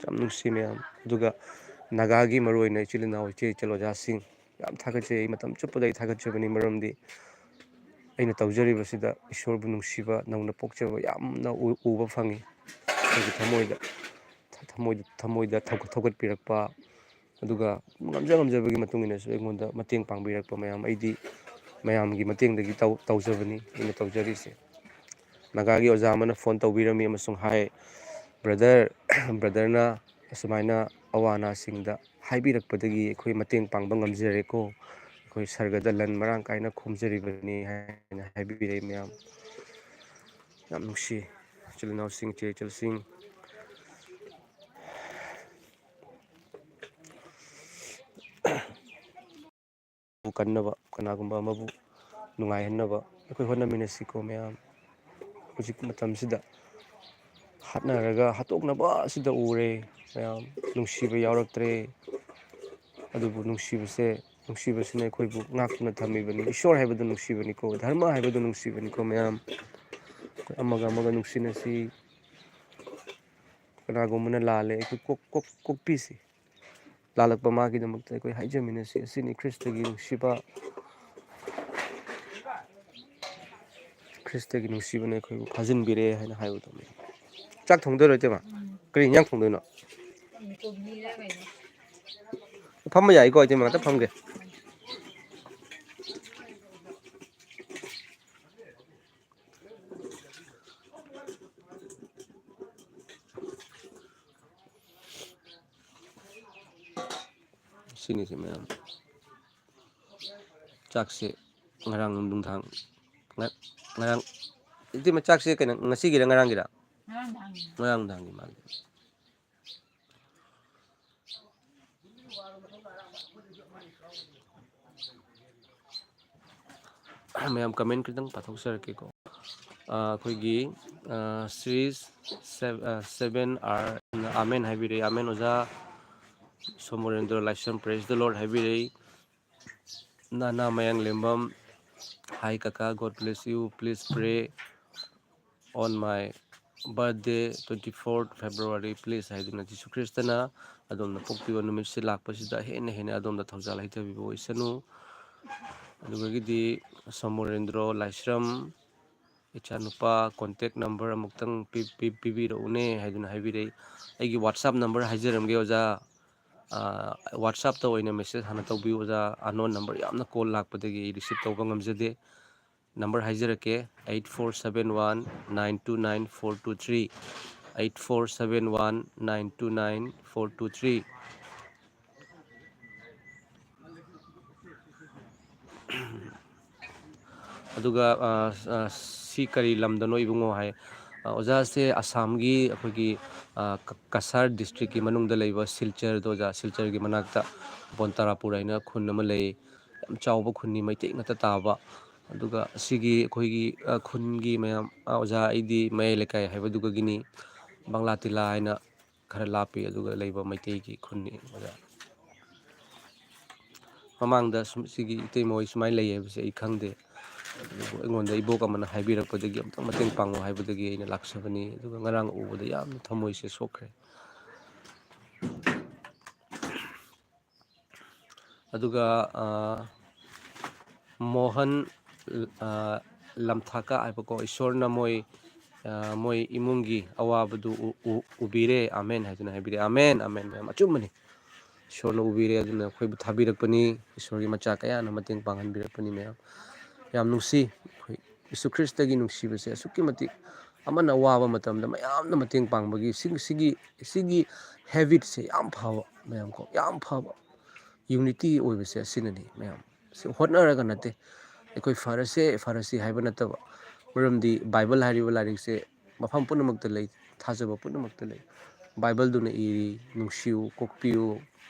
ꯌꯥꯝ ꯅꯨꯡꯁꯤ ꯃꯌꯥꯝ꯫ ꯑꯗꯨꯒ ꯅꯥꯒꯥꯒꯤ ꯃꯔꯨꯑꯣꯏꯅ ꯏꯆꯤꯜ ꯏꯅꯥꯎ, ꯏꯆꯦ ꯏꯆꯜ, ꯑꯣꯖꯥꯁꯤꯡ, ꯌꯥꯝ ꯊꯥꯒꯠꯆꯩ꯫ ꯑꯩ ꯃꯇꯝ ꯆꯨꯞꯄꯗ ꯑꯩ ꯊꯥꯒꯠꯆꯕꯅꯤ, ꯃꯔꯝꯗꯤ ꯑꯩꯅ ꯇꯧꯖꯔꯤꯕꯁꯤꯗ ꯏꯁꯣꯔꯕꯨ ꯅꯨꯡꯁꯤꯕ ꯅꯧꯅ ꯄꯣꯛꯆꯕ ꯌꯥꯝꯅ ꯎ-, ꯎꯕ ꯐꯪꯉꯤ꯫ ꯑꯩꯒꯤ ꯊꯃꯣꯏꯗ, ꯊꯃꯣꯏꯗ, ꯊꯃꯣꯏꯗ ꯊꯧꯒꯠ-, ꯊꯧꯒꯠꯄꯤꯔꯛꯄ, ꯑꯗꯨꯒ ꯉꯝꯖ ꯉꯝꯖꯕꯒꯤ ꯃꯇꯨꯡ ꯏꯟꯅꯁꯨ ꯑꯩꯉꯣꯟꯗ ꯃꯇꯦꯡ ꯄꯥꯡꯕꯤꯔꯛꯄ ꯃꯌꯥꯝ, ꯑꯩꯗꯤ ꯃꯌꯥꯝꯒꯤ ꯃꯇꯦꯡꯗꯒꯤ ꯇꯧ-, ꯇꯧꯖꯕꯅꯤ ꯑꯩꯅ ꯇꯧꯖꯔꯤꯁꯦ꯫ ꯅꯥꯒꯥꯒꯤ ꯑꯣꯖꯥ ꯑꯃꯅ ꯐꯣꯟ ꯇꯧꯕꯤꯔꯝꯃꯤ ꯑꯃꯁꯨꯡ ꯍꯥꯏ, "ꯕ꯭ꯔꯗꯔ, ꯕ꯭ꯔꯗꯔꯅ ꯑꯁꯨꯃꯥꯏꯅ ꯑꯋꯥ ꯑꯅꯥꯁꯤꯡꯗ ꯍꯥꯏꯕꯤꯔꯛꯄꯗꯒꯤ ꯑꯩꯈꯣꯏ ꯃꯇꯦꯡ ꯄꯥꯡꯕ ꯉꯝꯖꯔꯦꯀꯣ꯫ ꯑꯩꯈꯣꯏ ꯁꯔꯒꯗ ꯂꯟ ꯃꯔꯥꯡ ꯀꯥꯏꯅ ꯈꯣꯝꯖꯔꯤꯕꯅꯤ" ꯍꯥꯏꯅ ꯍꯥꯏꯕꯤꯔꯛꯏ ꯃꯌꯥꯝ꯫ ꯌꯥꯝ ꯅꯨꯡꯁꯤ꯫ ꯏꯆꯤꯜ ꯏꯅꯥꯎꯁꯤꯡ, ꯏꯆꯦ ꯏꯆꯜꯁꯤꯡ꯫ ꯀꯟꯅꯕ, ꯀꯅꯥꯒꯨꯝꯕ ꯑꯃꯕꯨ ꯅꯨꯡꯉꯥꯏꯍꯟꯅꯕ ꯑꯩꯈꯣꯏ ꯍꯣꯠꯅꯃꯤꯟꯅꯁꯤꯀꯣ ꯃꯌꯥꯝ꯫ ꯍꯧꯖꯤꯛ ꯃꯇꯝꯁꯤꯗ ꯍꯥꯠꯅꯔꯒ ꯍꯥꯠꯇꯣꯛꯅꯕ ꯑꯁꯤꯗ ꯎꯔꯦ ꯃꯌꯥꯝ꯫ ꯅꯨꯡꯁꯤꯕ ꯌꯥꯎꯔꯛꯇ꯭ꯔꯦ꯫ ꯑꯗꯨꯕꯨ ꯅꯨꯡꯁꯤꯕꯁꯦ, ꯅꯨꯡꯁꯤꯕꯁꯤꯅ ꯑꯩꯈꯣꯏꯕꯨ ꯉꯥꯛꯇꯨꯅ ꯊꯝꯃꯤꯕꯅꯤ꯫ ꯏꯁꯣꯔ ꯍꯥꯏꯕꯗꯨ ꯅꯨꯡꯁꯤꯕꯅꯤꯀꯣ, ꯙꯔꯃ ꯍꯥꯏꯕꯗꯨ ꯅꯨꯡꯁꯤꯕꯅꯤꯀꯣ ꯃꯌꯥꯝ꯫ ꯑꯩꯈꯣꯏ ꯑꯃꯒ ꯑꯃꯒ ꯅꯨꯡꯁꯤꯅꯁꯤ꯫ ꯀꯅꯥꯒꯨꯝꯕꯅ ꯂꯥꯜꯂꯦ, ꯑꯩꯈꯣꯏ ꯀꯣꯛ, ꯀꯣꯛ, ꯀꯣꯛꯄꯤꯁꯤ꯫ ꯂꯥꯜꯂꯛꯄ ꯃꯥꯒꯤꯗꯃꯛꯇ ꯑꯩꯈꯣꯏ ꯍꯥꯏꯖꯃꯤꯟꯅꯁꯤ꯫ ꯑꯁꯤꯅꯤ ꯈ꯭ꯔꯤꯁꯇꯒꯤ ꯅꯨꯡꯁꯤꯕ꯫ ꯈ꯭ꯔꯤꯁꯇꯒꯤ ꯅꯨꯡꯁꯤꯕꯅ ꯑꯩꯈꯣꯏꯕꯨ ꯐꯥꯖꯤꯟꯕꯤꯔꯦ ꯍꯥꯏꯅ ꯍꯥꯏꯕꯗꯣ꯫ ꯆꯥꯛ ꯊꯣꯡꯗꯣꯏꯔꯣ, ꯏꯇꯩꯃ? ꯀꯔꯤ ꯏꯟꯖꯥꯡ ꯊꯣꯡꯗꯣꯏꯅꯣ? ꯐꯝꯕ ꯌꯥꯏꯀꯣ, ꯏꯇꯩꯃ, ꯉꯥꯛꯇ ꯐꯝꯒꯦ꯫ ꯁꯤꯅꯤꯁꯦ ꯃꯌꯥꯝ꯫ ꯆꯥꯛꯁꯦ ꯉꯔꯥꯡ ꯅꯨꯡꯗꯥꯡ, ꯉ-, ꯉꯔꯥꯡ, ꯏꯇꯩꯃ, ꯆꯥꯛꯁꯦ ꯀꯩꯅꯣ, ꯉꯁꯤꯒꯤꯔ ꯉꯔꯥꯡꯒꯤꯔ? ꯉꯔꯥꯡ ꯅꯨꯡꯗꯥꯡꯒꯤ꯫ ꯉꯔꯥꯡ ꯅꯨꯡꯗꯥꯡꯒꯤ ꯃꯥꯜꯂꯦ꯫ ꯃꯌꯥꯝ comment ꯈꯤꯇꯪ ꯄꯥꯊꯣꯛꯆꯔꯛꯀꯦꯀꯣ꯫ ꯑ, ꯑꯩꯈꯣꯏꯒꯤ, ꯑ, ꯁ꯭ꯔꯤ ꯁꯦ-, ꯑ, ꯁꯦꯚꯦꯟ ꯑꯥꯔ ꯑꯃꯦꯟ ꯍꯥꯏꯕꯤꯔꯛꯏ꯫ ꯑꯃꯦꯟ ꯑꯣꯖꯥ ꯁꯣꯃꯣꯔꯦꯟꯗ꯭ꯔꯣ ꯂꯥꯏꯁ꯭ꯔꯝ, praise the Lord ꯍꯥꯏꯕꯤꯔꯛꯏ꯫ ꯅꯥꯅꯥ ꯃꯌꯥꯡꯂꯦꯝꯕꯝ, hi ꯀꯀꯥ, God bless you, please pray on my birthday twenty fourth February please ꯍꯥꯏꯗꯨꯅ, ꯖꯤꯁꯨ ꯈ꯭ꯔꯤꯁꯇꯅ ꯑꯗꯣꯝꯅ ꯄꯣꯛꯄꯤꯕ ꯅꯨꯃꯤꯠꯁꯤ ꯂꯥꯛꯄꯁꯤꯗ ꯍꯦꯟꯅ ꯍꯦꯟꯅ ꯑꯗꯣꯝꯗ ꯊꯧꯖꯥꯜ ꯍꯩꯊꯕꯤꯕ ꯑꯣꯏꯁꯅꯨ꯫ ꯑꯗꯨꯗꯒꯤꯗꯤ ꯁꯣꯃꯣꯔꯦꯟꯗ꯭ꯔꯣ ꯂꯥꯏꯁ꯭ꯔꯝ, "ꯏꯆꯥꯅꯨꯄꯥ contact number ꯑꯃꯨꯛꯇꯪ ꯄꯤ-, ꯄꯤ-, ꯄꯤꯕꯤꯔꯛꯎꯅꯦ" ꯍꯥꯏꯗꯨꯅ ꯍꯥꯏꯕꯤꯔꯛꯏ꯫ ꯑꯩꯒꯤ WhatsApp number ꯍꯥꯏꯖꯔꯝꯒꯦ ꯑꯣꯖꯥ꯫ ꯑ, WhatsApp-ꯇ ꯑꯣꯏꯅ message ꯍꯥꯟꯅ ꯇꯧꯕꯤꯌꯨ ꯑꯣꯖꯥ, unknown number ꯌꯥꯝꯅ call ꯂꯥꯛꯄꯗꯒꯤ ꯑꯩ receive ꯇꯧꯕ ꯉꯝꯖꯗꯦ꯫ Number ꯍꯥꯏꯖꯔꯛꯀꯦ, eight four seven one nine two nine four two three, eight four seven one nine two nine four two three꯫ ꯑꯗꯨꯒ, ꯑ, ꯑ, "ꯁꯤ ꯀꯔꯤ ꯂꯝꯗꯅꯣ ꯏꯕꯨꯡꯉꯣ?" ꯍꯥꯏ꯫ ꯑ, ꯑꯣꯖꯥꯁꯦ ꯑꯁꯥꯝꯒꯤ ꯑꯩꯈꯣꯏꯒꯤ, ꯑ, ꯀ-, ꯀꯁꯥꯔ district-ꯀꯤ ꯃꯅꯨꯡꯗ ꯂꯩꯕ ꯁꯤꯜꯆꯔꯗꯣ ꯑꯣꯖꯥ, ꯁꯤꯜꯆꯔꯒꯤ ꯃꯅꯥꯛꯇ ꯕꯣꯟꯇꯥꯔꯥꯄꯨꯔ ꯍꯥꯏꯅ ꯈꯨꯟ ꯑꯃ ꯂꯩ꯫ ꯌꯥꯝ ꯆꯥꯎꯕ ꯈꯨꯟꯅꯤ, ꯃꯩꯇꯩ ꯉꯥꯛꯇ ꯇꯥꯕ꯫ ꯑꯗꯨꯒ ꯑꯁꯤꯒꯤ ꯑꯩꯈꯣꯏꯒꯤ, ꯑ, ꯈꯨꯟꯒꯤ ꯃꯌꯥꯝ, ꯑ, ꯑꯣꯖꯥ, ꯑꯩꯗꯤ ꯃꯌꯥꯏ ꯂꯩꯀꯥꯏ ꯍꯥꯏꯕꯗꯨꯒꯒꯤꯅꯤ, ꯕꯪꯂꯥ ꯇꯤꯂꯥ ꯍꯥꯏꯅ ꯈꯔ ꯂꯥꯞꯄꯤ, ꯑꯗꯨꯒ ꯂꯩꯕ ꯃꯩꯇꯩꯒꯤ ꯈꯨꯟꯅꯤ ꯑꯣꯖꯥ꯫ ꯃꯃꯥꯡꯗ ꯁꯨꯝ ꯁꯤꯒꯤ ꯏꯇꯩꯃ ꯍꯣꯏ ꯁꯨꯃꯥꯏꯅ ꯂꯩ ꯍꯥꯏꯕꯁꯦ ꯑꯩ ꯈꯪꯗꯦ꯫ ꯑꯗꯨꯕꯨ ꯑꯩꯉꯣꯟꯗ ꯏꯕꯣꯛ ꯑꯃꯅ ꯍꯥꯏꯕꯤꯔꯛꯄꯗꯒꯤ, "ꯑꯝꯇꯪ ꯃꯇꯦꯡ ꯄꯥꯡꯉꯨ" ꯍꯥꯏꯕꯗꯒꯤ ꯑꯩꯅ ꯂꯥꯛꯆꯕꯅꯤ꯫ ꯑꯗꯨꯒ ꯉꯔꯥꯡ ꯎꯕꯗ ꯌꯥꯝꯅ ꯊꯃꯣꯏꯁꯦ ꯁꯣꯛꯈ꯭ꯔꯦ꯫ ꯑꯗꯨꯒ, ꯑ, ꯃꯣꯍꯟ, ꯑ, ꯂꯝꯊꯥꯀ ꯍꯥꯏꯕꯀꯣ, "ꯏꯁꯣꯔꯅ ꯃꯣꯏ, ꯑ, ꯃꯣꯏ ꯏꯃꯨꯡꯒꯤ ꯑꯋꯥꯕꯗꯨ ꯎ-, ꯎ-, ꯎꯕꯤꯔꯦ, ꯑꯃꯦꯟ" ꯍꯥꯏꯗꯨꯅ ꯍꯥꯏꯕꯤꯔꯦ꯫ ꯑꯃꯦꯟ, ꯑꯃꯦꯟ, ꯃꯌꯥꯝ ꯑꯆꯨꯝꯕꯅꯤ꯫ ꯏꯁꯣꯔꯅ ꯎꯕꯤꯔꯦ, ꯑꯗꯨꯅ ꯑꯩꯈꯣꯏꯕꯨ ꯊꯥꯕꯤꯔꯛꯄꯅꯤ꯫ ꯏꯁꯣꯔꯒꯤ ꯃꯆꯥ ꯀꯌꯥꯅ ꯃꯇꯦꯡ ꯄꯥꯡꯍꯟꯕꯤꯔꯛꯄꯅꯤ ꯃꯌꯥꯝ꯫ ꯌꯥꯝ ꯅꯨꯡꯁꯤ꯫ ꯑꯩꯈꯣꯏ ꯖꯤꯁꯨ ꯈ꯭ꯔꯤꯁꯇꯒꯤ ꯅꯨꯡꯁꯤꯕꯁꯦ ꯑꯁꯨꯛꯀꯤ ꯃꯇꯤꯛ, ꯑꯃꯅ ꯑꯋꯥꯕ ꯃꯇꯝꯗ ꯃꯌꯥꯝꯅ ꯃꯇꯦꯡ ꯄꯥꯡꯕꯒꯤ ꯁꯤꯒꯤ, ꯁꯤꯒꯤ, ꯁꯤꯒꯤ habit-ꯁꯦ ꯌꯥꯝ ꯐꯕ, ꯃꯌꯥꯝ ꯀꯣ, ꯌꯥꯝ ꯐꯕ unity ꯑꯣꯏꯕꯁꯦ ꯑꯁꯤꯅꯅꯤ ꯃꯌꯥꯝ꯫ ꯁꯤ ꯍꯣꯠꯅꯔꯒ ꯅꯠꯇꯦ꯫ ꯑꯩꯈꯣꯏ ꯐꯔꯁꯦ, ꯐꯔꯁꯤ ꯍꯥꯏꯕ ꯅꯠꯇꯕ꯫ ꯃꯔꯝꯗꯤ ꯕꯥꯏꯕꯜ ꯍꯥꯏꯔꯤꯕ ꯂꯥꯏꯔꯤꯛꯁꯦ ꯃꯐꯝ ꯄꯨꯝꯅꯃꯛꯇ ꯂꯩ, ꯊꯥꯖꯕ ꯄꯨꯝꯅꯃꯛꯇ ꯂꯩ꯫ ꯕꯥꯏꯕꯜꯗꯨꯅ ꯏꯔꯤ, "ꯅꯨꯡꯁꯤꯌꯨ, ꯀꯣꯛꯄꯤꯌꯨ,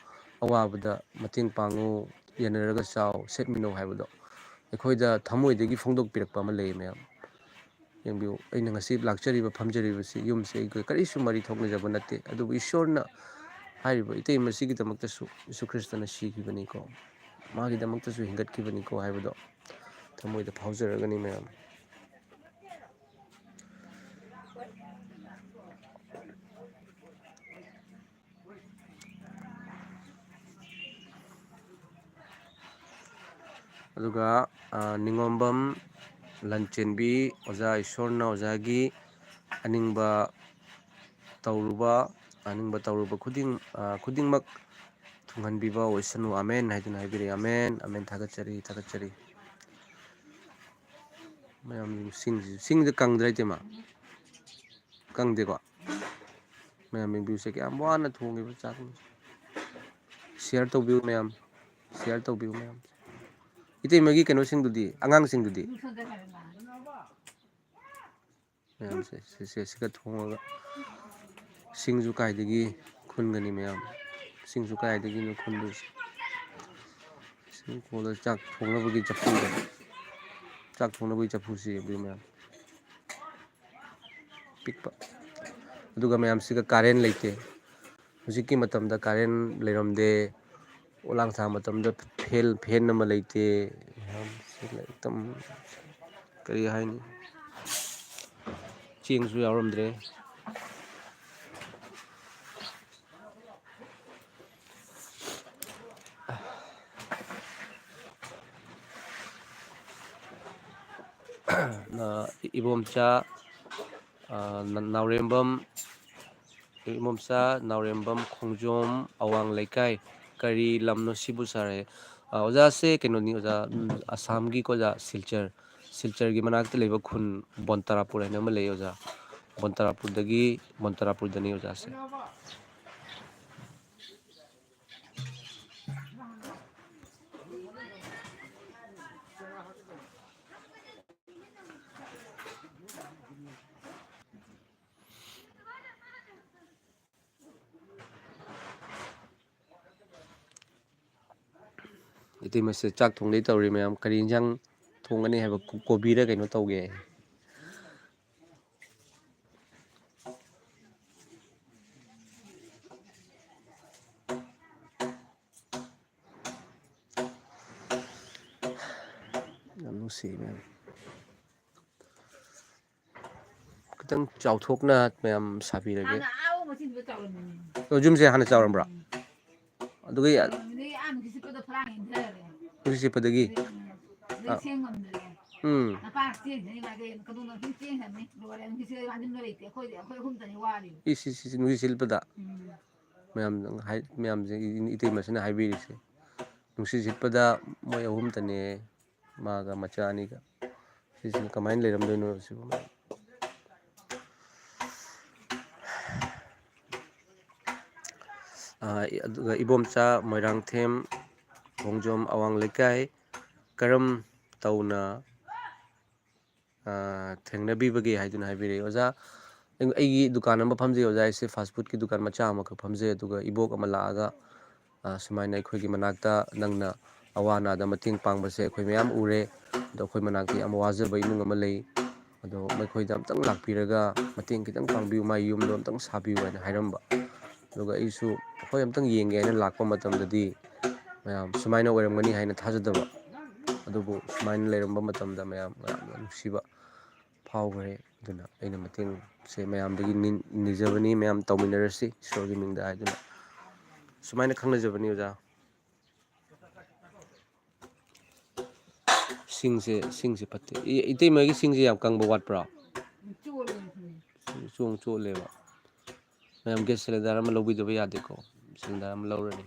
ꯑꯋꯥꯕꯗ ꯃꯇꯦꯡ ꯄꯥꯡꯉꯨ, ꯌꯥꯅꯔꯒ ꯆꯥꯎ, ꯁꯦꯠꯃꯤꯟꯅꯧ" ꯍꯥꯏꯕꯗꯣ꯫ ꯑꯩꯈꯣꯏꯗ ꯊꯃꯣꯏꯗꯒꯤ ꯐꯣꯡꯗꯣꯛꯄꯤꯔꯛꯄ ꯑꯃ ꯂꯩꯌꯦ ꯃꯌꯥꯝ꯫ ꯌꯦꯡꯕꯤꯌꯨ, ꯑꯩꯅ ꯉꯁꯤ ꯂꯥꯛꯆꯔꯤꯕ, ꯐꯝꯖꯔꯤꯕꯁꯤ, ꯌꯨꯝꯁꯤ ꯑꯩꯈꯣꯏ ꯀꯔꯤꯁꯨ ꯃꯔꯤ ꯊꯣꯛꯅꯖꯕ ꯅꯠꯇꯦ, ꯑꯗꯨꯕꯨ ꯏꯁꯣꯔꯅ ꯍꯥꯏꯔꯤꯕ ꯏꯇꯩꯃꯁꯤꯒꯤꯗꯃꯛꯇꯁꯨ ꯌꯤꯁꯨ ꯈ꯭ꯔꯤꯁꯇꯅ ꯁꯤꯈꯤꯕꯅꯤꯀꯣ, ꯃꯥꯒꯤꯗꯃꯛꯇꯁꯨ ꯍꯤꯡꯒꯠꯈꯤꯕꯅꯤꯀꯣ ꯍꯥꯏꯕꯗꯣ ꯊꯃꯣꯏꯗ ꯐꯥꯎꯖꯔꯒꯅꯤ ꯃꯌꯥꯝ꯫ ꯑꯗꯨꯒ, ꯑ, ꯅꯤꯉꯣꯝꯕꯝ ꯂꯟꯆꯦꯟꯕꯤ, ꯑꯣꯖꯥ ꯏꯁꯣꯔꯅ ꯑꯣꯖꯥꯒꯤ ꯑꯅꯤꯡꯕ ꯇꯧꯔꯨꯕ, ꯑꯅꯤꯡꯕ ꯇꯧꯔꯨꯕ ꯈꯨꯗꯤꯡ-, ꯑ, ꯈꯨꯗꯤꯡꯃꯛ ꯊꯨꯡꯍꯟꯕꯤꯕ ꯑꯣꯏꯁꯅꯨ, ꯑꯃꯦꯟ ꯍꯥꯏꯗꯨꯅ ꯍꯥꯏꯕꯤꯔꯛꯏ꯫ ꯑꯃꯦꯟ, ꯑꯃꯦꯟ, ꯊꯥꯒꯠꯆꯔꯤ, ꯊꯥꯒꯠꯆꯔꯤ꯫ ꯃꯌꯥꯝ ꯁꯤꯡꯁꯤ, ꯁꯤꯡꯁꯦ ꯀꯪꯗ꯭ꯔꯥ ꯏꯇꯩꯃ? ꯀꯪꯗꯦꯀꯣ? ꯃꯌꯥꯝ ꯌꯦꯡꯕꯤꯌꯨꯁꯦ, ꯀꯌꯥꯝ ꯋꯥꯅ ꯊꯣꯡꯉꯤꯕ ꯆꯥꯛꯅꯣ꯫ Share ꯇꯧꯕꯤꯌꯨ ꯃꯌꯥꯝ, share ꯇꯧꯕꯤꯌꯨ ꯃꯌꯥꯝ꯫ ꯏꯇꯩꯃꯒꯤ ꯀꯩꯅꯣꯁꯤꯡꯗꯨꯗꯤ, ꯑꯉꯥꯡꯁꯤꯡꯗꯨꯗꯤ? ꯃꯌꯥꯝꯁꯦ ꯁꯤꯁꯦ ꯁꯤꯒ ꯊꯣꯡꯉꯒ ꯁꯤꯡꯁꯨ ꯀꯥꯏꯗꯒꯤ ꯈꯨꯟꯒꯅꯤ ꯃꯌꯥꯝ? ꯁꯤꯡꯁꯨ ꯀꯥꯏꯗꯒꯤꯅꯣ ꯈꯨꯟꯗꯣꯏꯁꯦ? ꯁꯤꯡ ꯈꯣꯜꯂ ꯆꯥꯛ ꯊꯣꯡꯅꯕꯒꯤ ꯆꯐꯨꯗ, ꯆꯥꯛ ꯊꯣꯡꯅꯕꯒꯤ ꯆꯐꯨꯁꯤ ꯌꯦꯡꯕꯤꯌꯨ ꯃꯌꯥꯝ, ꯄꯤꯛꯄ꯫ ꯑꯗꯨꯒ ꯃꯌꯥꯝꯁꯤꯒ ꯀꯥꯔꯦꯟ ꯂꯩꯇꯦ꯫ ꯍꯧꯖꯤꯛꯀꯤ ꯃꯇꯝꯗ ꯀꯥꯔꯦꯟ ꯂꯩꯔꯝꯗꯦ꯫ ꯄꯣꯂꯥꯡ ꯊꯥ ꯃꯇꯝꯗ ꯐꯦꯟ, ꯐꯦꯟ ꯑꯃ ꯂꯩꯇꯦ꯫ ꯌꯥꯝ ꯁꯤ ꯂꯥꯏꯔꯤꯛ ꯇꯝ-, ꯀꯔꯤ ꯍꯥꯏꯅꯤ? ꯆꯦꯡꯁꯨ ꯌꯥꯎꯔꯝꯗ꯭ꯔꯦ꯫ ꯏꯕꯣꯝꯆꯥ, ꯑ, ꯅ-, ꯅꯥꯎꯔꯦꯝꯕꯝ, ꯏꯕꯣꯝꯆꯥ ꯅꯥꯎꯔꯦꯝꯕꯝ ꯈꯣꯡꯖꯣꯝ ꯑꯋꯥꯡ ꯂꯩꯀꯥꯏ꯫ ꯀꯔꯤ ꯂꯝꯅꯣ ꯁꯤꯕꯨ ꯁꯥꯔ? ꯑ, ꯑꯣꯖꯥꯁꯦ ꯀꯩꯅꯣꯅꯤ, ꯑꯣꯖꯥ, ꯎꯝ, ꯑꯁꯥꯝꯒꯤꯀꯣ ꯑꯣꯖꯥ, ꯁꯤꯜꯆꯔ, ꯁꯤꯜꯆꯔꯒꯤ ꯃꯅꯥꯛꯇ ꯂꯩꯕ ꯈꯨꯟ ꯕꯣꯟꯇꯥꯔꯥꯄꯨꯔ ꯍꯥꯏꯅ ꯑꯃ ꯂꯩ ꯑꯣꯖꯥ꯫ ꯕꯣꯟꯇꯥꯔꯥꯄꯨꯔꯗꯒꯤ, ꯕꯣꯟꯇꯥꯔꯥꯄꯨꯔꯗꯅꯤ ꯑꯣꯖꯥꯁꯦ꯫ ꯏꯇꯩꯃꯁꯦ ꯆꯥꯛ ꯊꯣꯡꯗꯣꯏ ꯇꯧꯔꯤ ꯃꯌꯥꯝ꯫ ꯀꯔꯤ ꯏꯟꯖꯥꯡ ꯊꯣꯡꯒꯅꯤ ꯍꯥꯏꯕ? ꯀꯣ-, ꯀꯣꯕꯤꯔ ꯀꯩꯅꯣ ꯇꯧꯒꯦ꯫ ꯌꯥꯝ ꯅꯨꯡꯁꯤ ꯃꯌꯥꯝ꯫ ꯈꯤꯇꯪ ꯆꯥꯎꯊꯣꯛꯅ ꯃꯌꯥꯝ ꯁꯥꯕꯤꯔꯒꯦ꯫ ꯍꯥꯟꯅ ꯑꯥ ꯃꯆꯤꯟꯗꯨꯗ ꯆꯥꯎꯔꯝꯃꯤꯅꯦ꯫ ꯑꯣ, ꯌꯨꯝꯁꯦ ꯍꯥꯟꯅ ꯆꯥꯎꯔꯝꯕ꯭ꯔꯥ? ꯎꯝ꯫ ꯑꯗꯨꯒ ꯌꯥ- ꯆꯥꯎꯔꯝꯃꯤꯅꯦ, ꯑꯥ ꯅꯨꯡꯁꯤꯠ ꯁꯤꯠꯄꯗ ꯐꯂꯥꯡ ꯏꯟꯊꯔꯦ꯫ ꯅꯨꯡꯁꯤꯠ ꯁꯤꯠꯄꯗꯒꯤ? ꯎꯝ꯫ ꯑꯗꯩ ꯑꯥ꯫ ꯁꯦꯝ ꯉꯝꯗ꯭ꯔꯦ꯫ ꯎꯝ꯫ ꯅꯄꯥ ꯆꯦꯟꯈ꯭ꯔꯅꯤ ꯃꯥꯗꯤ, ꯀꯩꯅꯣ ꯑꯗꯨꯝ ꯆꯦꯟꯈ꯭ꯔꯅꯤ꯫ ꯂꯣꯏꯔꯦ, ꯅꯨꯡꯁꯤꯠ ꯁꯤꯠꯄꯗ ꯋꯥꯟꯁꯤꯟꯕ ꯂꯩꯇꯦ꯫ ꯑꯩꯈꯣꯏꯗꯤ, ꯑꯩꯈꯣꯏ ꯑꯍꯨꯝꯇꯅꯤ ꯋꯥꯔꯤꯕ꯫ ꯏꯁ, ꯏꯁ, ꯏꯁ, ꯅꯨꯡꯁꯤꯠ ꯁꯤꯠꯄꯗ? ꯎꯝ꯫ ꯃꯌꯥꯝ ꯍꯥꯏ-, ꯃꯌꯥꯝꯁꯦ ꯏ-, ꯏꯇꯩꯃꯁꯤꯅ ꯍꯥꯏꯕꯤꯔꯤꯁꯦ꯫ ꯅꯨꯡꯁꯤꯠ ꯁꯤꯠꯄꯗ ꯃꯣꯏ ꯑꯍꯨꯝꯇꯅꯦ꯫ ꯃꯥꯒ ꯃꯆꯥ ꯑꯅꯤꯒ꯫ ꯁꯤꯁꯤꯅ ꯀꯃꯥꯏꯅ ꯂꯩꯔꯝꯗꯣꯏꯅꯣ ꯁꯤꯕꯨ? ꯑꯥ, ꯑꯗꯨꯒ ꯏꯕꯣꯝꯆꯥ ꯃꯣꯏꯔꯥꯡꯊꯦꯝ ꯈꯣꯡꯖꯣꯝ ꯑꯋꯥꯡ ꯂꯩꯀꯥꯏ, ꯀꯔꯝ ꯇꯧꯅ ꯑꯥ, ꯊꯦꯡꯅꯕꯤꯕꯒꯦ ꯍꯥꯏꯗꯨꯅ ꯍꯥꯏꯕꯤꯔꯛꯏ꯫ ꯑꯣꯖꯥ, ꯑꯩ-, ꯑꯩꯒꯤ ꯗꯨꯀꯥꯟ ꯑꯃ ꯐꯝꯖꯩ ꯑꯣꯖꯥ, ꯑꯩꯁꯦ fast foodꯀꯤ ꯗꯨꯀꯥꯟ ꯃꯆꯥ ꯑꯃꯈꯛ ꯐꯝꯖꯩ꯫ ꯑꯗꯨꯒ ꯏꯕꯣꯛ ꯑꯃ ꯂꯥꯛꯑꯒ, ꯑꯥ, ꯁꯨꯃꯥꯏꯅ ꯑꯩꯈꯣꯏꯒꯤ ꯃꯅꯥꯛꯇ ꯅꯪꯅ ꯑꯋꯥ ꯑꯅꯥꯗ ꯃꯇꯦꯡ ꯄꯥꯡꯕꯁꯦ ꯑꯩꯈꯣꯏ ꯃꯌꯥꯝ ꯎꯔꯦ꯫ ꯑꯗꯣ ꯑꯩꯈꯣꯏ ꯃꯅꯥꯛꯇ ꯌꯥꯝ ꯋꯥꯖꯕ ꯏꯃꯨꯡ ꯑꯃ ꯂꯩ꯫ ꯑꯗꯣ ꯃꯈꯣꯏꯗ ꯑꯝꯇꯪ ꯂꯥꯛꯄꯤꯔꯒ ꯃꯇꯦꯡ ꯈꯤꯇꯪ ꯄꯥꯡꯕꯤꯌꯨ, ꯃꯥꯒꯤ ꯌꯨꯝꯗꯣ ꯑꯝꯇꯪ ꯁꯥꯕꯤꯌꯨ ꯍꯥꯏꯅ ꯍꯥꯏꯔꯝꯕ꯫ ꯑꯗꯨꯒ ꯑꯩꯁꯨ ꯍꯣꯏ ꯑꯝꯇꯪ ꯌꯦꯡꯒꯦ ꯍꯥꯏꯅ ꯂꯥꯛꯄ ꯃꯇꯝꯗꯗꯤ ꯃꯌꯥꯝ ꯁꯨꯃꯥꯏꯅ ꯑꯣꯏꯔꯝꯒꯅꯤ ꯍꯥꯏꯅ ꯊꯥꯖꯗꯕ꯫ ꯑꯗꯨꯕꯨ ꯁꯨꯃꯥꯏꯅ ꯂꯩꯔꯝꯕ ꯃꯇꯝꯗ ꯃꯌꯥꯝ ꯌꯥꯝꯅ ꯅꯨꯡꯁꯤꯕ ꯐꯥꯎꯈ꯭ꯔꯦ꯫ ꯑꯗꯨꯅ ꯑꯩꯅ ꯃꯇꯦꯡꯁꯦ ꯃꯌꯥꯝꯗꯒꯤ ꯅꯤ-, ꯅꯤꯖꯕꯅꯤ, ꯃꯌꯥꯝ ꯇꯧꯃꯤꯟꯅꯔꯁꯤ ꯏꯁꯣꯔꯒꯤ ꯃꯤꯡꯗ ꯍꯥꯏꯗꯨꯅ꯫ ꯁꯨꯃꯥꯏꯅ ꯈꯪꯅꯖꯕꯅꯤ ꯑꯣꯖꯥ꯫ ꯁꯤꯡꯁꯦ, ꯁꯤꯡꯁꯦ ꯐꯠꯇꯦ꯫ ꯏ-, ꯏꯇꯩꯃꯒꯤ ꯁꯤꯡꯁꯦ ꯌꯥꯝ ꯀꯪꯕ ꯋꯥꯠꯄ꯭ꯔꯣ? ꯆꯣꯠꯂꯦ꯫ ꯆꯣꯡ ꯆꯣꯠꯂꯦꯕ꯫ ꯃꯌꯥꯝ gas cylinder ꯑꯃ ꯂꯧꯕꯤꯗꯕ ꯌꯥꯗꯦꯀꯣ꯫ Cylinder ꯑꯃ ꯂꯧꯔꯅꯤ꯫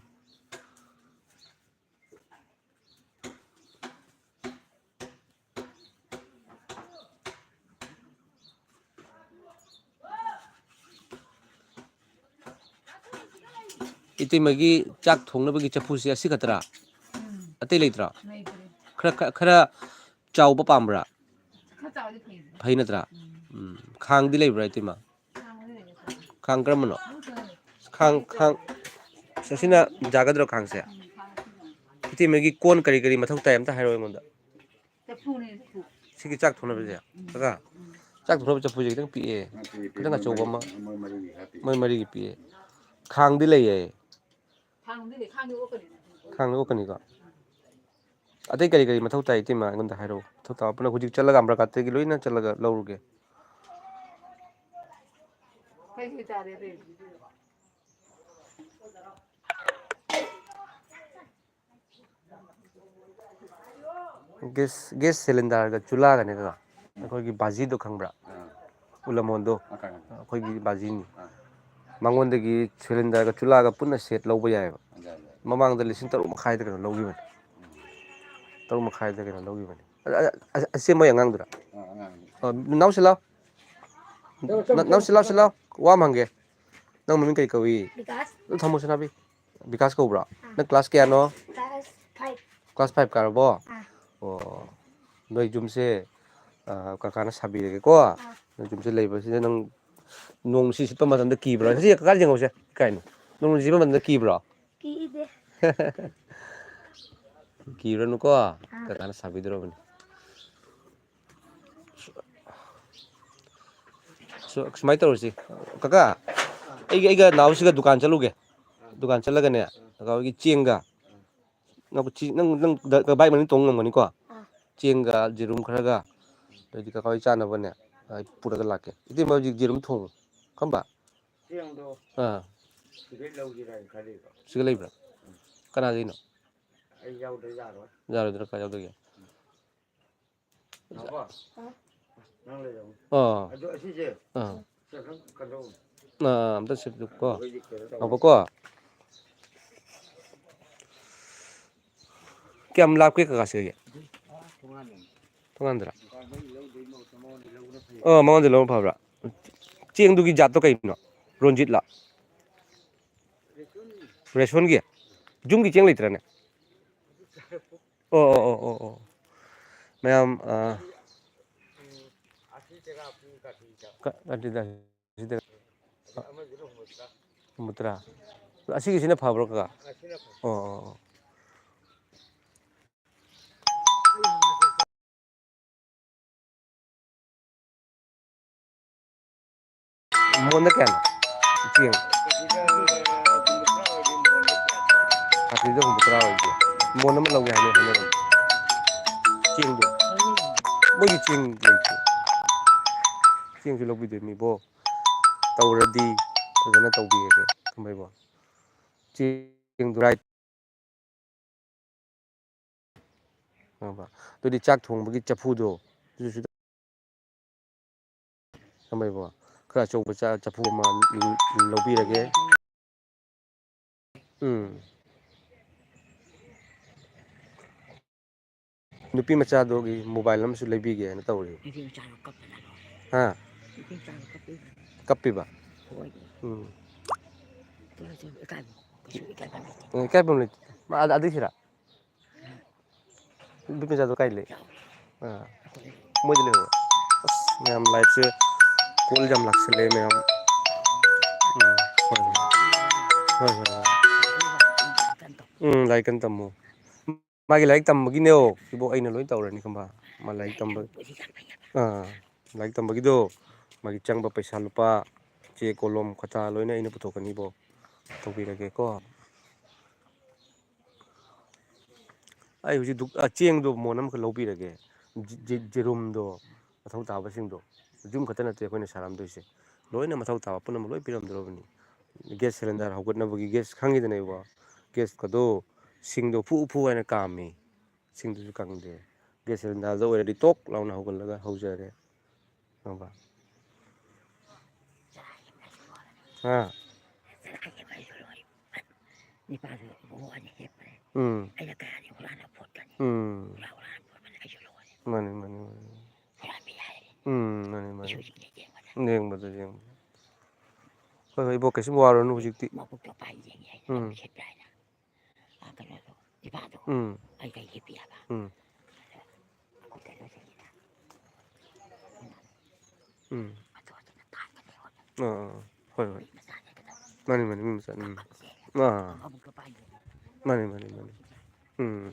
ꯏꯇꯩꯃꯒꯤ ꯆꯥꯛ ꯊꯣꯡꯅꯕꯒꯤ ꯆꯐꯨꯁꯦ ꯑꯁꯤ ꯈꯛꯇꯔꯥ? ꯎꯝ꯫ ꯑꯇꯩ ꯂꯩꯇ꯭ꯔꯣ? ꯂꯩꯇ꯭ꯔꯦ꯫ ꯈꯔ, ꯈꯔ, ꯈꯔ ꯆꯥꯎꯕ ꯄꯥꯝꯕ꯭ꯔꯥ? ꯈꯔ ꯆꯥꯎꯔꯗꯤ ꯐꯩ꯫ ꯐꯩ ꯅꯠꯇ꯭ꯔꯥ? ꯎꯝ꯫ ꯎꯝ꯫ ꯈꯥꯡꯗꯤ ꯂꯩꯕ꯭ꯔꯥ ꯏꯇꯩꯃ? ꯈꯥꯡ ꯀꯔꯝꯕꯅꯣ? ꯈꯥꯡ, ꯈꯥꯡ, ꯁꯤꯅ ꯌꯥꯒꯗ꯭ꯔꯣ ꯈꯥꯡꯁꯦ? ꯏꯇꯩꯃꯒꯤ ꯀꯣꯟ ꯀꯔꯤ ꯀꯔꯤ ꯃꯊꯧ ꯇꯥꯏ ꯑꯝꯇ ꯍꯥꯏꯔꯛꯑꯣ ꯑꯩꯉꯣꯟꯗ꯫ ꯆꯐꯨꯅꯦ, ꯆꯐꯨ꯫ ꯁꯤꯒꯤ ꯆꯥꯛ ꯊꯣꯡꯅꯕꯁꯦ? ꯎꯝ꯫ ꯀꯀꯥ, ꯎꯝ꯫ ꯆꯥꯛ ꯊꯣꯡꯅꯕ ꯆꯐꯨꯁꯦ ꯈꯤꯇꯪ ꯄꯤꯛꯑꯦ꯫ ꯅꯠꯇꯦ, ꯈꯤꯇꯪ ꯑꯆꯧꯕ ꯑꯃ꯫ ꯃꯣꯏ ꯃꯔꯤꯒꯤ ꯍꯥꯞꯄꯤ꯫ ꯃꯣꯏ ꯃꯔꯤꯒꯤ ꯄꯤꯛꯑꯦ꯫ ꯈꯥꯡꯗꯤ ꯂꯩꯌꯦ꯫ ꯈꯥꯡꯗꯤ ꯂꯩ, ꯈꯥꯡꯗꯤ ꯑꯣꯛꯀꯅꯤ꯫ ꯈꯥꯡꯗꯤ ꯑꯣꯛꯀꯅꯤꯀꯣ꯫ ꯑꯇꯩ ꯀꯔꯤ ꯀꯔꯤ ꯃꯊꯧ ꯇꯥꯏ ꯏꯇꯩꯃ, ꯑꯩꯉꯣꯟꯗ ꯍꯥꯏꯔꯛꯑꯣ꯫ ꯃꯊꯧ ꯇꯥꯕ ꯄꯨꯟꯅ ꯍꯧꯖꯤꯛ ꯆꯠꯂꯒ ꯑꯝꯕ꯭ꯔꯥ ꯀꯥꯠꯇꯒꯤ ꯂꯣꯏꯅ ꯆꯠꯂꯒ ꯂꯧꯔꯨꯒꯦ꯫ ꯀꯩ ꯀꯩ ꯇꯥꯔꯦ ꯑꯇꯩ? ꯒꯦꯁ, ꯒꯦꯁ ꯁꯤꯂꯤꯟꯗꯔꯒ ꯆꯨꯂꯥꯒꯅꯦ ꯀꯀꯥ꯫ ꯑꯩꯈꯣꯏꯒꯤ ꯕꯥꯖꯤꯗꯣ ꯈꯪꯕ꯭ꯔꯥ? ꯑꯥ꯫ ꯎꯂꯃꯣꯟꯗꯣ꯫ ꯑꯥ, ꯈꯪꯉꯦ꯫ ꯑꯩꯈꯣꯏꯒꯤ ꯕꯥꯖꯤꯅꯤ꯫ ꯑꯥ꯫ ꯃꯉꯣꯟꯗꯒꯤ ꯁꯤꯂꯤꯟꯗꯔꯒ ꯆꯨꯂꯥꯒ ꯄꯨꯟꯅ ꯁꯦꯠ ꯂꯧꯕ ꯌꯥꯏꯑꯕ꯫ ꯌꯥꯏ, ꯌꯥꯏ꯫ ꯃꯃꯥꯡꯗ ꯂꯤꯁꯤꯡ ꯇꯔꯨꯛ ꯃꯈꯥꯏꯗ ꯀꯩꯅꯣ ꯂꯧꯈꯤꯕꯅꯤ꯫ ꯎꯝ꯫ ꯇꯔꯨꯛ ꯃꯈꯥꯏꯗ ꯀꯩꯅꯣ ꯂꯧꯈꯤꯕꯅꯤ꯫ ꯑ, ꯑ, ꯑ, ꯑꯁꯦꯝꯕ ꯑꯉꯥꯡꯗꯨꯔꯥ? ꯑꯥ, ꯑꯉꯥꯡꯅꯤ꯫ ꯑ, ꯅꯅꯥꯎ ꯁꯤꯂꯥꯎ꯫ ꯅ-, ꯅꯅꯥꯎ ꯁꯤꯂꯥꯎ, ꯁꯤꯂꯥꯎ꯫ ꯋꯥ ꯑꯃ ꯍꯪꯒꯦ꯫ ꯅꯪ ꯃꯃꯤꯡ ꯀꯔꯤ ꯀꯧꯏ? ꯕꯤꯀꯥꯁ꯫ ꯑꯗꯨ ꯊꯝꯃꯣ, ꯁꯅꯥꯕꯤ꯫ ꯕꯤꯀꯥꯁ ꯀꯧꯕ꯭ꯔꯣ? ꯑꯥ꯫ ꯅꯪ ꯀ꯭ꯂꯥꯁ ꯀꯌꯥꯅꯣ? Class five. ꯀ꯭ꯂꯥꯁ ꯐꯥꯏꯚ ꯀꯥꯔꯕꯣ? ꯑꯥ꯫ ꯑꯣ꯫ ꯅꯣꯏ ꯌꯨꯝꯁꯦ, ꯑ, ꯀꯀꯥꯅ ꯁꯥꯕꯤꯔꯒꯦꯀꯣ꯫ ꯑꯥ꯫ ꯅꯣꯏ ꯌꯨꯝꯁꯦ ꯂꯩꯕꯁꯤꯗ ꯅꯪ ꯅꯣꯡ ꯅꯨꯡꯁꯤꯠ ꯁꯤꯠꯄ ꯃꯇꯝꯗ ꯀꯤꯕ꯭ꯔꯣ? ꯁꯤ ꯀꯀꯥ ꯌꯦꯡꯉꯧꯁꯦ꯫ ꯀꯥꯏꯅꯣ? ꯅꯣꯡ ꯅꯨꯡꯁꯤꯠ ꯁꯤꯠꯄ ꯃꯇꯝꯗ ꯀꯤꯕ꯭ꯔꯣ? ꯀꯤꯗꯦ꯫ ꯀꯤꯔꯨꯔꯅꯨꯀꯣ꯫ ꯑꯥ꯫ ꯀꯀꯥꯅ ꯁꯥꯕꯤꯗꯣꯔꯕꯅꯤ꯫ ꯁꯨ-, ꯁꯨꯃꯥꯏꯅ ꯇꯧꯔꯁꯤ꯫ ꯀꯀꯥ, ꯑꯩꯒ, ꯑꯩꯒ ꯅꯥꯎꯁꯤꯒ ꯗꯨꯀꯥꯟ ꯆꯠꯂꯨꯒꯦ꯫ ꯗꯨꯀꯥꯟ ꯆꯠꯂꯒꯅꯦ, ꯀꯀꯥ ꯍꯣꯏꯒꯤ ꯆꯦꯡꯒ, ꯅꯪ, ꯅꯪ, ꯅꯪ ꯕꯥꯏꯛ ꯃꯅꯨꯡ ꯇꯣꯡ ꯉꯝꯒꯅꯤꯀꯣ? ꯑꯥ꯫ ꯆꯦꯡꯒ ꯌꯦꯔꯨꯝ ꯈꯔꯒ, ꯑꯗꯩꯗꯤ ꯀꯀꯥ ꯍꯣꯏ ꯆꯥꯅꯕꯅꯦ, ꯑꯩ ꯄꯨꯔꯒ ꯂꯥꯛꯀꯦ꯫ ꯏꯇꯩꯃ ꯍꯧꯖꯤꯛ ꯌꯦꯔꯨꯝ ꯊꯣꯡꯉꯨ꯫ ꯈꯪꯕ? ꯆꯦꯡꯗꯣ ꯑꯥ꯫ ꯁꯤꯗꯩ ꯂꯧꯁꯤꯔꯥ ꯍꯥꯏꯅ ꯈꯜꯂꯤꯕ꯫ ꯁꯤꯒ ꯂꯩꯕ꯭ꯔꯥ? ꯀꯅꯥꯗꯩꯅꯣ? ꯑꯩ ꯌꯥꯎꯗ ꯌꯥꯔꯣꯏ꯫ ꯌꯥꯔꯣꯏꯗ꯭ꯔꯥ? ꯀꯥꯏ ꯌꯥꯎꯗꯣꯏꯒꯦ? ꯅꯥꯎꯕ, ꯅꯪ ꯂꯩꯔꯝꯃꯨ꯫ ꯑꯥ꯫ ꯑꯗꯣ ꯑꯁꯤꯁꯦ ꯑꯥ꯫ ꯁꯦ ꯈꯔ ꯀꯟꯊꯧ꯫ ꯑꯥ, ꯑꯝꯇ ꯁꯤꯠꯂꯨꯀꯣ꯫ ꯑꯩꯈꯣꯏꯗꯤ ꯀꯩꯅꯣ ꯇꯧꯕ꯫ ꯉꯥꯏꯈꯣꯀꯣ꯫ ꯀꯌꯥꯝ ꯂꯥꯞꯀꯦ ꯀꯀꯥ ꯁꯤꯗꯒꯤ? ꯊꯣꯡꯒꯥꯟꯗꯅꯤ꯫ ꯊꯣꯡꯒꯥꯟꯗꯔꯥ? ꯗꯨꯀꯥꯟꯗꯒꯤ ꯂꯧꯗꯣꯏ ꯃꯍꯨꯠꯇ ꯃꯉꯣꯟꯗ ꯂꯧꯕꯅ ꯐꯩ꯫ ꯑꯣ, ꯃꯉꯣꯟꯗ ꯂꯧꯕꯅ ꯐꯕ꯭ꯔꯥ? ꯆꯦꯡꯗꯨꯒꯤ ꯖꯥꯠꯇꯣ ꯀꯩꯅꯣ? ꯔꯣꯟꯖꯤꯠꯂꯥ? ꯔꯦꯁꯣꯟꯒꯤ? ꯌꯨꯝꯒꯤ ꯆꯦꯡ ꯂꯩꯇ꯭ꯔꯅꯦ? ꯑꯣ, ꯑꯣ, ꯑꯣ, ꯑꯣ, ꯑꯣ꯫ ꯃꯌꯥꯝ, ꯑ, ꯀ-, ꯑꯗꯨꯗ, ꯁꯤꯗ, ꯑ, ꯍꯨꯝꯐꯨꯇꯔꯥ꯫ ꯑꯁꯤꯒꯤꯁꯤꯅ ꯐꯕ꯭ꯔꯣ, ꯀꯀꯥ? ꯑꯣ, ꯑꯣ, ꯑꯣ꯫ ꯃꯣꯟꯗ ꯀꯌꯥꯅꯣ? ꯆꯦꯡ꯫ ꯁꯥꯊꯤꯗ ꯍꯨꯝꯐꯨꯇꯔꯥ ꯑꯣꯏꯗꯦ꯫ ꯃꯣꯟ ꯑꯃ ꯂꯧꯒꯦ ꯍꯥꯏꯅ ꯍꯥꯏꯅꯕꯅꯤ꯫ ꯆꯦꯡꯗꯣ꯫ ꯃꯣꯏꯒꯤ ꯆꯦꯡ ꯂꯩꯇꯦ꯫ ꯆꯦꯡꯁꯨ ꯂꯧꯕꯤꯗꯣꯏꯅꯤꯕꯣ꯫ ꯇꯧꯔꯗꯤ ꯐꯖꯅ ꯇꯧꯕꯤꯔꯒꯦ ꯈꯝꯕꯩꯕꯣ꯫ ꯆꯦꯡꯗꯣ ꯔꯥꯏꯠ꯫ ꯈꯪꯉꯕ? ꯑꯗꯨꯗꯤ ꯆꯥꯛ ꯊꯣꯡꯕꯒꯤ ꯆꯐꯨꯗꯣ, ꯑꯗꯨꯁꯨ ꯈꯪꯉꯕ? ꯈꯔ ꯑꯆꯧꯕ ꯆ-, ꯆꯐꯨ ꯑꯃ ꯂꯧꯕꯤꯔꯒꯦ꯫ ꯎꯝ꯫ ꯅꯨꯄꯤ ꯃꯆꯥꯗꯨꯒꯤ ꯃꯣꯕꯥꯏꯜ ꯑꯃꯁꯨ ꯂꯩꯕꯤꯒꯦꯅ ꯇꯧꯔꯤ꯫ ꯅꯨꯄꯤ ꯃꯆꯥꯗꯣ ꯀꯞꯄꯗ ꯂꯣꯏꯔꯦ꯫ ꯍꯥ? ꯅꯨꯄꯤ ꯃꯆꯥꯗꯣ ꯀꯞꯄꯤꯕ꯫ ꯀꯞꯄꯤꯕ? ꯍꯣꯏ꯫ ꯎꯝ꯫ ꯀꯩꯁꯨ ꯏꯀꯥꯏꯕ, ꯀꯩꯁꯨ ꯏꯀꯥꯏꯕ ꯂꯩꯇꯦ꯫ ꯎꯝ, ꯏꯀꯥꯏꯐꯝ ꯂꯩꯇꯦ꯫ ꯃꯥ ꯑꯗ-, ꯑꯗꯨꯏꯁꯤꯔꯥ? ꯅꯨꯄꯤ ꯃꯆꯥꯗꯣ ꯀꯥꯏ ꯂꯩ? ꯑꯥ꯫ ꯃꯣꯏꯗ ꯂꯩꯍꯧꯔꯣ꯫ ꯑꯁ, ꯃꯌꯥꯝ ꯂꯥꯏꯠꯁꯦ ꯀꯣꯜ ꯌꯥꯝ ꯂꯥꯛꯁꯜꯂꯦ ꯃꯌꯥꯝ꯫ ꯎꯝ, ꯍꯣꯏ, ꯍꯣꯏ꯫ ꯍꯣꯏ, ꯍꯣꯏ, ꯍꯣꯏ꯫ ꯎꯝ, ꯂꯥꯏꯔꯤꯛ ꯀꯟꯅ ꯇꯝꯃꯣ꯫ ꯃꯥꯒꯤ ꯂꯥꯏꯔꯤꯛ ꯇꯝꯕꯒꯤꯅꯦ, ꯏꯕꯣ, ꯑꯩꯅ ꯂꯣꯏ ꯇꯧꯔꯅꯤ ꯈꯪꯕ꯫ ꯃꯥ ꯂꯥꯏꯔꯤꯛ ꯇꯝꯕ-, ꯑꯥ, ꯂꯥꯏꯔꯤꯛ ꯇꯝꯕꯒꯤꯗꯣ, ꯃꯥꯒꯤ ꯆꯪꯕ ꯄꯩꯁꯥ ꯂꯨꯄꯥ, ꯆꯦ ꯀꯣꯂꯣꯝ ꯈꯇꯥ ꯂꯣꯏꯅ ꯑꯩꯅ ꯄꯨꯊꯣꯛꯀꯅꯤꯕꯣ꯫ ꯇꯧꯕꯤꯔꯒꯦꯀꯣ꯫ ꯑꯩ ꯍꯧꯖꯤꯛ ꯗꯨꯛ-, ꯑ, ꯆꯦꯡꯗꯣ ꯃꯣꯟ ꯑꯃꯈꯛ ꯂꯧꯕꯤꯔꯒꯦ꯫ ꯖꯤ-, ꯖꯤ-, ꯖꯤꯔꯨꯝꯗꯣ, ꯃꯊꯧ ꯇꯥꯕꯁꯤꯡꯗꯣ꯫ ꯌꯨꯝ ꯈꯛꯇ ꯅꯠꯇꯦ ꯑꯩꯈꯣꯏꯅ ꯁꯥꯔꯝꯗꯣꯏꯁꯦ꯫ ꯂꯣꯏꯅ ꯃꯊꯧ ꯇꯥꯕ ꯄꯨꯝꯅꯃꯛ ꯂꯣꯏ ꯄꯤꯔꯝꯗꯧꯔꯕꯅꯤ꯫ ꯒ꯭ꯌꯥꯁ ꯁꯤꯂꯤꯟꯗꯔ ꯍꯧꯒꯠꯅꯕꯒꯤ ꯒ꯭ꯌꯥꯁ ꯈꯪꯉꯤꯗꯅ ꯏꯕꯣ? ꯒ꯭ꯌꯥꯁꯀꯗꯣ ꯁꯤꯡꯗꯣ ꯐꯨ ꯐꯨ ꯍꯥꯏꯅ ꯀꯥꯝꯃꯤ꯫ ꯁꯤꯡꯗꯨꯁꯨ ꯀꯪꯗꯦ꯫ ꯒ꯭ꯌꯥꯁ ꯁꯤꯂꯤꯟꯗꯔꯗ ꯑꯣꯏꯔꯗꯤ ꯇꯣꯛ ꯂꯥꯎꯅ ꯍꯧꯒꯠꯂꯒ ꯍꯧꯖꯔꯦ꯫ ꯈꯪꯉꯕ? ꯍꯥ? ꯅꯤꯄꯥꯗꯨ ꯏꯕꯨꯡꯉꯣ ꯑꯅꯤ ꯍꯦꯛꯄꯅꯦ꯫ ꯎꯝ꯫ ꯑꯩꯅ ꯀꯌꯥꯗꯤ ꯍꯨꯔꯥꯟꯅ ꯐꯣꯠꯀꯅꯤ? ꯎꯝ꯫ ꯍꯨꯔꯥꯟ ꯍꯨꯔꯥꯟ ꯐꯣꯠꯄꯅꯦ ꯑꯩꯁꯨ ꯂꯧꯒꯅꯤ꯫ ꯃꯥꯅꯤ, ꯃꯥꯅꯤ, ꯃꯥꯅꯤ꯫ ꯍꯨꯔꯥꯟꯕ ꯌꯥꯏ꯫ ꯎꯝ, ꯃꯥꯅꯤ, ꯃꯥꯅꯤ꯫ ꯏꯁꯨꯁꯤꯡꯅ ꯌꯦꯡꯕꯗ꯫ ꯌꯦꯡꯕꯗ, ꯌꯦꯡꯕꯗ꯫ ꯍꯣꯏ, ꯍꯣꯏ, ꯏꯕꯣꯛ, ꯀꯩꯁꯨꯝ ꯋꯥꯔꯨꯔꯅꯨ ꯍꯧꯖꯤꯛꯇꯤ꯫ ꯃꯕꯨꯛꯇꯣ ꯄꯥꯏ ꯌꯦꯡꯉꯤ ꯍꯥꯏꯅ ꯎꯝ꯫ ꯃꯃꯤꯠ ꯁꯦꯠꯄ꯭ꯔꯥ ꯍꯥꯏꯅ꯫ ꯑ, ꯀꯩꯅꯣꯗꯣ, ꯏꯄꯥꯗꯣ꯫ ꯎꯝ꯫ ꯑꯩ ꯀꯩ ꯍꯤꯞꯄꯤ ꯍꯥꯏꯕ꯫ ꯎꯝ꯫ ꯎꯝ꯫ ꯑꯥ, ꯑꯥ, ꯑꯥ꯫ ꯍꯣꯏ, ꯍꯣꯏ꯫ ꯃꯥꯅꯤ, ꯃꯥꯅꯤ, ꯃꯤ ꯃꯆꯥ꯫ ꯎꯝ꯫ ꯑꯥ꯫ ꯃꯥꯅꯤ, ꯃꯥꯅꯤ, ꯃꯥꯅꯤ꯫ ꯎꯝ꯫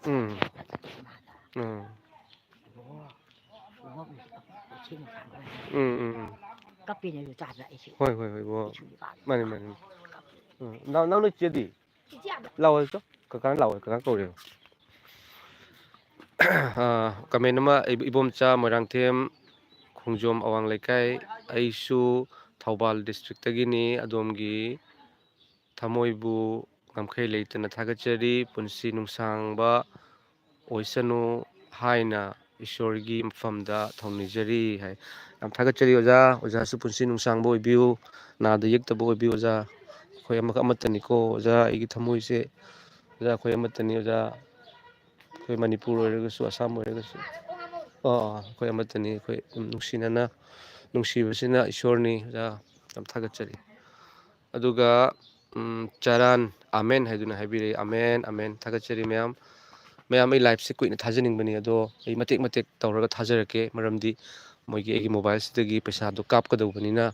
ꯎꯝ꯫ ꯎꯝ꯫ ꯎꯝ, ꯎꯝ, ꯎꯝ꯫ ꯀꯞꯄꯤꯅꯦ ꯑꯗꯨ ꯆꯥꯗ ꯑꯩꯁꯦ꯫ ꯍꯣꯏ, ꯍꯣꯏ, ꯍꯣꯏ, ꯕꯣ꯫ ꯃꯥꯅꯤ, ꯃꯥꯅꯤ꯫ ꯎꯝ꯫ ꯅꯅꯥꯎ, ꯅꯅꯥꯎ ꯅꯣꯏ ꯆꯦꯗꯤ? ꯂꯥꯛꯑꯣ, ꯆꯣ꯫ ꯀꯀꯥꯅ ꯂꯥꯛꯑꯣ, ꯀꯀꯥ ꯀꯧꯔꯦꯕ꯫ ꯑꯥ, comment ꯑꯃ, ꯏꯕ-, ꯏꯕꯣꯝꯆꯥ ꯃꯣꯏꯔꯥꯡꯊꯦꯝ, ꯈꯣꯡꯖꯣꯝ ꯑꯋꯥꯡ ꯂꯩꯀꯥꯏ, ꯑꯩꯁꯨ ꯊꯧꯕꯥꯜ districtꯇꯒꯤꯅꯤ, ꯑꯗꯣꯝꯒꯤ ꯊꯃꯣꯏꯕꯨ ꯉꯝꯈꯩ ꯂꯩꯇꯅ ꯊꯥꯒꯠꯆꯔꯤ, ꯄꯨꯟꯁꯤ ꯅꯨꯡꯁꯥꯡꯕ ꯑꯣꯏꯁꯅꯨ ꯍꯥꯏꯅ ꯏꯁꯣꯔꯒꯤ ꯃꯐꯝꯗ ꯊꯧꯅꯤꯖꯔꯤ ꯍꯥꯏ꯫ ꯌꯥꯝ ꯊꯥꯒꯠꯆꯔꯤ ꯑꯣꯖꯥ, ꯑꯣꯖꯥꯁꯨ ꯄꯨꯟꯁꯤ ꯅꯨꯡꯁꯥꯡꯕ ꯑꯣꯏꯕꯤꯌꯨ, ꯅꯥꯗ ꯌꯦꯛꯇꯕ ꯑꯣꯏꯕꯤꯌꯨ ꯑꯣꯖꯥ꯫ ꯑꯩꯈꯣꯏ ꯑꯃꯈꯛ ꯑꯃꯠꯇꯅꯤꯀꯣ ꯑꯣꯖꯥ, ꯑꯩꯒꯤ ꯊꯃꯣꯏꯁꯦ ꯑꯣꯖꯥ, ꯑꯩꯈꯣꯏ ꯑꯃꯠꯇꯅꯤ ꯑꯣꯖꯥ꯫ ꯑꯩꯈꯣꯏ ꯃꯅꯤꯄꯨꯔ ꯑꯣꯏꯔꯒꯁꯨ, ꯑꯁꯥꯝ ꯑꯣꯏꯔꯒꯁꯨ, ꯑꯥ, ꯑꯩꯈꯣꯏ ꯑꯃꯠꯇꯅꯤ꯫ ꯑꯩꯈꯣꯏ ꯑꯗꯨꯝ ꯅꯨꯡꯁꯤꯅꯅ, ꯅꯨꯡꯁꯤꯕꯁꯤꯅ ꯏꯁꯣꯔꯅꯤ ꯑꯣꯖꯥ꯫ ꯌꯥꯝ ꯊꯥꯒꯠꯆꯔꯤ꯫ ꯑꯗꯨꯒ, ꯎꯝ, ꯆꯔꯥꯟ ꯑꯃꯦꯟ ꯍꯥꯏꯗꯨꯅ ꯍꯥꯏꯕꯤꯔꯛꯏ꯫ Amen, amen. ꯊꯥꯒꯠꯆꯔꯤ ꯃꯌꯥꯝ꯫ ꯃꯌꯥꯝ, ꯑꯩ liveꯁꯦ ꯀꯨꯏꯅ ꯊꯥꯖꯅꯤꯡꯕꯅꯤ, ꯑꯗꯣ ꯑꯩ ꯃꯇꯦꯛ ꯃꯇꯦꯛ ꯇꯧꯔꯒ ꯊꯥꯖꯔꯛꯀꯦ, ꯃꯔꯝꯗꯤ ꯃꯣꯏꯒꯤ, ꯑꯩꯒꯤ mobileꯁꯤꯗꯒꯤ ꯄꯩꯁꯥꯗꯣ ꯀꯥꯞꯀꯗꯧꯕꯅꯤꯅ꯫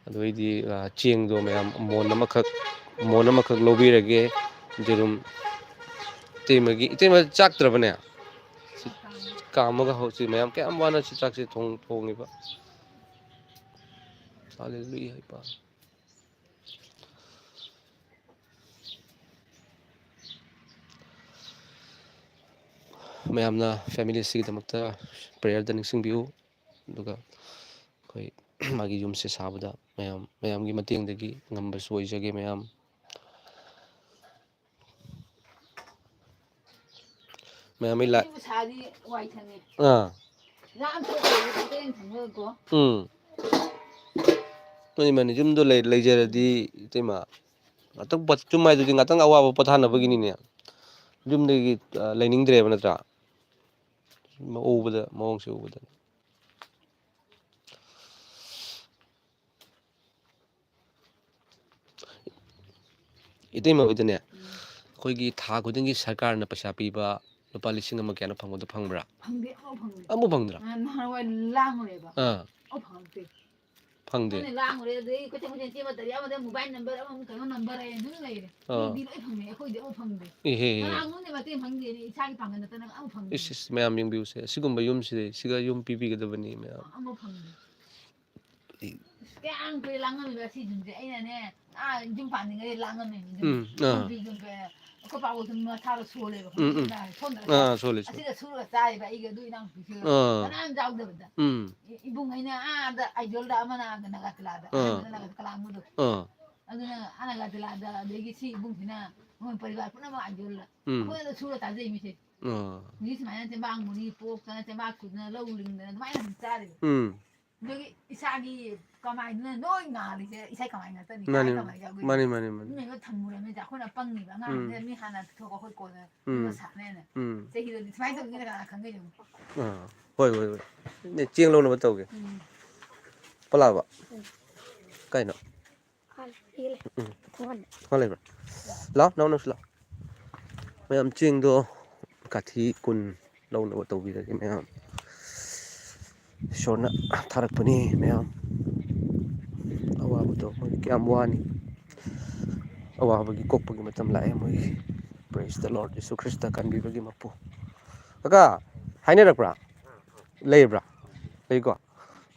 ꯑꯗꯨ ꯑꯩꯗꯤ, ꯑ, ꯆꯦꯡꯗꯣ ꯃꯌꯥꯝ ꯃꯣꯟ ꯑꯃꯈꯛ, ꯃꯣꯟ ꯑꯃꯈꯛ ꯂꯧꯕꯤꯔꯒꯦ꯫ ꯌꯦꯔꯨꯝ ꯏꯇꯩꯃꯒꯤ, ꯏꯇꯩꯃ ꯆꯥꯛꯇ꯭ꯔꯕꯅꯦ? ꯁꯤ ꯀꯥꯝꯃꯒ ꯍꯧ-, ꯁꯤ ꯃꯌꯥꯝ ꯀꯌꯥꯝ ꯋꯥꯅ ꯁꯤ ꯆꯥꯛꯁꯦ ꯊꯣꯡ-, ꯊꯣꯡꯉꯤꯕ꯫ ꯍꯜꯂꯦꯂꯨꯌꯥ, ꯏꯄꯥ꯫ ꯃꯌꯥꯝꯅ family ꯑꯁꯤꯒꯤꯗꯃꯛꯇ prayerꯗ ꯅꯤꯡꯁꯤꯡꯕꯤꯌꯨ꯫ ꯑꯗꯨꯒ ꯑꯩꯈꯣꯏ ꯃꯥꯒꯤ ꯌꯨꯝꯁꯦ ꯁꯥꯕꯗ ꯃꯌꯥꯝ, ꯃꯌꯥꯝꯒꯤ ꯃꯇꯦꯡꯗꯒꯤ ꯉꯝꯕꯁꯨ ꯑꯣꯏꯖꯒꯦ ꯃꯌꯥꯝ꯫ ꯃꯌꯥꯝ ꯑꯩ ꯂꯥ-, ꯁꯤꯕꯨ ꯁꯥꯗꯤ ꯋꯥꯏ ꯁꯪꯉꯦ꯫ ꯑꯥ꯫ ꯂꯥꯛ ꯑꯃ ꯊꯣꯛꯈ꯭ꯔꯗꯤ ꯄꯣꯠ ꯆꯩ ꯑꯃ ꯊꯝꯃꯒꯀꯣ꯫ ꯎꯝ꯫ ꯃꯥꯅꯤ, ꯃꯥꯅꯤ꯫ ꯌꯨꯝꯗꯣ ꯂꯩ-, ꯂꯩꯖꯔꯗꯤ ꯏꯇꯩꯃ, ꯉꯥꯛꯇꯪ ꯄꯣꯠ-, ꯌꯨꯝ ꯍꯥꯏꯗꯨꯗꯤ ꯉꯥꯛꯇꯪ ꯑꯋꯥꯕ ꯄꯣꯊꯥꯅꯕꯒꯤꯅꯤꯅꯦ꯫ ꯌꯨꯝꯗꯒꯤ, ꯑ, ꯂꯩꯅꯤꯡꯗ꯭ꯔꯦꯕ ꯅꯠꯇ꯭ꯔꯥ? ꯎꯕꯗ, ꯃꯑꯣꯡꯁꯦ ꯎꯕꯗ꯫ ꯏꯇꯩꯃ ꯍꯣꯏꯗꯅꯦ, ꯎꯝ꯫ ꯑꯩꯈꯣꯏꯒꯤ ꯊꯥ ꯈꯨꯗꯤꯡꯒꯤ ꯁꯔꯀꯥꯔꯅ ꯄꯩꯁꯥ ꯄꯤꯕ ꯂꯨꯄꯥ ꯂꯤꯁꯤꯡ ꯑꯃ ꯀꯌꯥꯅꯣ ꯐꯪꯕꯗꯣ ꯐꯪꯕ꯭ꯔꯥ? ꯐꯪꯗꯦ, ꯑꯃꯐꯥꯎ ꯐꯪꯗꯦ꯫ ꯑꯃꯐꯥꯎ ꯐꯪꯗ꯭ꯔꯥ? ꯑ, ꯅꯍꯥꯟꯋꯥꯏ ꯂꯥꯡꯉꯨꯔꯦꯕ꯫ ꯑꯥ꯫ ꯑꯃꯐꯥꯎ ꯐꯪꯉꯛꯇꯦ꯫ ꯐꯪꯗꯦ꯫ ꯑꯩꯅ ꯂꯥꯡꯉꯨꯔꯦ, ꯑꯗꯩ ꯀꯣꯏꯆꯦꯟ ꯀꯣꯏꯆꯦꯟ ꯆꯦꯟꯕ ꯇꯜꯂꯤ, ꯑꯃꯗ mobile number, ꯑꯃꯃꯨꯛ ꯀꯩꯅꯣ number ꯍꯥꯏꯅ ꯑꯗꯨꯝ ꯂꯩꯔꯦ꯫ ꯑꯥ꯫ ꯃꯤꯗꯤ ꯂꯣꯏ ꯐꯪꯅꯩ, ꯑꯩꯈꯣꯏꯗꯤ ꯑꯃꯨꯛ ꯐꯪꯗꯦ꯫ ꯏꯍꯦ, ꯏꯍꯦ꯫ ꯀꯅꯥꯒꯨꯝꯕꯗꯤ ꯃꯇꯦꯡ ꯐꯪꯗꯦꯅꯦ, ꯏꯁꯥꯒꯤ ꯄꯥꯡꯒꯜ ꯅꯠꯇꯅ ꯑꯃꯨꯛ ꯐꯪꯗꯦ꯫ ꯏꯁ, ꯏꯁ, ꯃꯌꯥꯝ ꯌꯦꯡꯕꯤꯌꯨꯁꯦ, ꯑꯁꯤꯒꯨꯝꯕ ꯌꯨꯝꯁꯤꯗꯤ, ꯁꯤꯒ ꯌꯨꯝ ꯄꯤꯕꯤꯒꯗꯕꯅꯤ ꯃꯌꯥꯝ꯫ ꯑꯃꯨꯛ ꯐꯪꯗꯦ꯫ ꯑꯩ ꯑꯁ, ꯀꯌꯥꯝ ꯀꯨꯏꯔꯦ ꯂꯥꯡꯉꯝꯃꯤꯕ ꯁꯤ ꯌꯨꯝꯁꯦ꯫ ꯑꯩꯅꯅꯦ, ꯑꯥ, ꯌꯨꯝ ꯄꯥꯟꯗ꯭ꯔꯤꯉꯩꯗ ꯂꯥꯡꯉꯝꯃꯤꯅꯦ ꯌꯨꯝ꯫ ꯎꯝ, ꯑꯥ꯫ ꯅꯨꯄꯤꯒꯤ ꯌꯨꯝ ꯀꯩ-, ꯑꯩꯈꯣꯏ ꯄꯥꯕꯨꯡꯁꯨ ꯃꯁꯥꯗꯣ ꯁꯣꯜꯂꯦꯕ, ꯎꯝ, ꯎꯝ꯫ ꯈꯪꯕ꯭ꯔꯥ? ꯁꯣꯝꯗ ꯑꯥ, ꯁꯣꯜꯂꯦ, ꯁꯣꯜꯂꯦ꯫ ꯑꯁꯤꯗ ꯁꯨꯔꯒ ꯆꯥꯔꯤꯕ ꯑꯩꯒ ꯑꯗꯨ ꯏꯅꯥꯎꯅꯨꯄꯤꯁꯤꯒ ꯑꯥ꯫ ꯀꯅꯥꯝ ꯌꯥꯎꯗꯕꯗ꯫ ꯎꯝ꯫ ꯏ-, ꯏꯕꯨꯡ ꯑꯩꯅ ꯑꯥꯗ ꯑꯥꯏꯖꯣꯜꯗ ꯑꯃꯅ ꯅꯥꯒꯥꯇꯤꯂꯥꯗ, ꯑꯥ꯫ ꯑꯍꯟꯗꯨꯅ ꯅꯥꯒꯥꯇꯤꯂꯥ ꯀꯂꯥꯡꯕꯗꯣ꯫ ꯑꯥ꯫ ꯑꯗꯨꯅ ꯑꯥ ꯅꯥꯒꯥꯇꯤꯂꯥꯗ, ꯑꯗꯒꯤ ꯁꯤ ꯏꯕꯨꯡꯁꯤꯅ ꯃꯣꯏ ꯄꯔꯤꯕꯥꯔ ꯄꯨꯝꯅꯃꯛ ꯑꯥꯏꯖꯣꯜꯗ꯫ ꯎꯝ꯫ ꯑꯩꯈꯣꯏꯅ ꯁꯨꯔ ꯆꯥꯖꯩ ꯃꯤꯁꯦ꯫ ꯑꯥ꯫ ꯍꯧꯖꯤꯛ ꯁꯨꯃꯥꯏꯅ ꯆꯦꯕꯥꯡ ꯃꯨꯔꯤ ꯄꯣꯛꯇꯅ, ꯆꯦꯕꯥꯡ ꯈꯨꯗꯅ, ꯂꯧ ꯂꯤꯡꯗꯅ ꯑꯗꯨꯃꯥꯏꯅ ꯑꯗꯨꯝ ꯆꯥꯔꯤꯕ꯫ ꯎꯝ꯫ ꯑꯗꯨꯒꯤ ꯏꯁꯥꯒꯤ ꯀꯃꯥꯏꯗꯨꯅ ꯂꯣꯏ ꯉꯥꯜꯂꯤꯁꯦ, ꯏꯁꯥ ꯀꯃꯥꯏ ꯉꯥꯛꯇꯅꯤ, ꯃꯥꯅꯤ, ꯀꯃꯥꯏ ꯌꯥꯎꯒꯦ? ꯃꯥꯅꯤ, ꯃꯥꯅꯤ, ꯃꯥꯅꯤ꯫ ꯃꯤꯅ ꯂꯣꯏ ꯊꯝꯃꯨꯔꯕꯅꯤꯅ ꯑꯩꯈꯣꯏꯅ ꯄꯪꯉꯤꯕ, ꯑꯉꯥꯡꯁꯤꯅ ꯎꯝ꯫ ꯃꯤ ꯍꯥꯟꯅ ꯄꯨꯊꯣꯛꯑꯒ ꯑꯩꯈꯣꯏ ꯀꯣꯟꯅ ꯎꯝ꯫ ꯁꯥꯟꯅꯩꯅ꯫ ꯎꯝ꯫ ꯆꯍꯤꯗꯣ ꯁꯨꯃꯥꯏꯅ ꯇꯧꯗꯣꯏꯅ ꯀꯅꯥ ꯈꯪꯒꯅꯤ? ꯑꯥ, ꯍꯣꯏ, ꯍꯣꯏ, ꯍꯣꯏ꯫ ꯅꯦ, ꯆꯦꯡ ꯂꯧꯅꯕ ꯇꯧꯒꯦ꯫ ꯎꯝ꯫ ꯄꯂꯥꯕ? ꯎꯝ꯫ ꯀꯥꯏꯅꯣ? ꯎꯝ꯫ ꯊꯣꯡꯒꯥꯟ ꯂꯩꯕ꯭ꯔꯥ? ꯂꯥꯛꯑꯣ, ꯅꯪ ꯅꯪꯁꯨ ꯂꯥꯛꯑꯣ꯫ ꯃꯌꯥꯝ ꯆꯦꯡꯗꯣ ꯀꯥꯊꯤ ꯀꯨꯟ ꯂꯧꯅꯕ ꯇꯧꯕꯤꯔꯒꯦ ꯃꯌꯥꯝ꯫ ꯏꯁꯣꯔꯅ ꯊꯥꯔꯛꯄꯅꯤ ꯃꯌꯥꯝ꯫ ꯑꯋꯥꯕꯗꯣ ꯃꯣꯏ ꯀꯌꯥꯝ ꯋꯥꯅꯤ꯫ ꯑꯋꯥꯕꯒꯤ ꯀꯣꯛꯄꯒꯤ ꯃꯇꯝ ꯂꯥꯛꯑꯦ ꯃꯣꯏꯒꯤ꯫ Praise the Lord, Jesus Christ ꯀꯟꯕꯤꯕꯒꯤ ꯃꯄꯨ꯫ ꯀꯀꯥ, ꯍꯥꯏꯅꯔꯛꯄ꯭ꯔꯥ? ꯂꯩꯕ꯭ꯔꯥ? ꯂꯩꯀꯣ?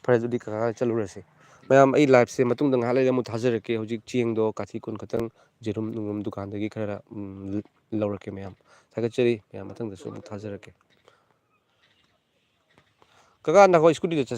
ꯐꯔꯦ, ꯑꯗꯨꯗꯤ ꯀꯀꯥ ꯆꯠꯂꯨꯔꯁꯤ꯫ ꯃꯌꯥꯝ, ꯑꯩ liveꯁꯦ ꯃꯇꯨꯡꯗ ꯉꯥꯏꯍꯥꯛ ꯂꯩꯔꯒ ꯑꯃꯨꯛ ꯊꯥꯖꯔꯛꯀꯦ꯫ ꯍꯧꯖꯤꯛ ꯆꯦꯡꯗꯣ ꯀꯥꯊꯤ ꯀꯨꯟ ꯈꯛꯇꯪ ꯌꯦꯔꯨꯝ ꯅꯨꯡꯔꯨꯝ ꯗꯨꯀꯥꯟꯗꯒꯤ ꯈꯔ, ꯎꯝ, ꯂꯧꯔꯛꯀꯦ ꯃꯌꯥꯝ꯫ ꯊꯥꯒꯠꯆꯔꯤ ꯃꯌꯥꯝ, ꯃꯊꯪꯗꯁꯨ ꯑꯃꯨꯛ ꯊꯥꯖꯔꯛꯀꯦ꯫ ꯀꯀꯥ, ꯅꯈꯣꯏ scootyꯗ ꯆꯠꯁꯤ꯫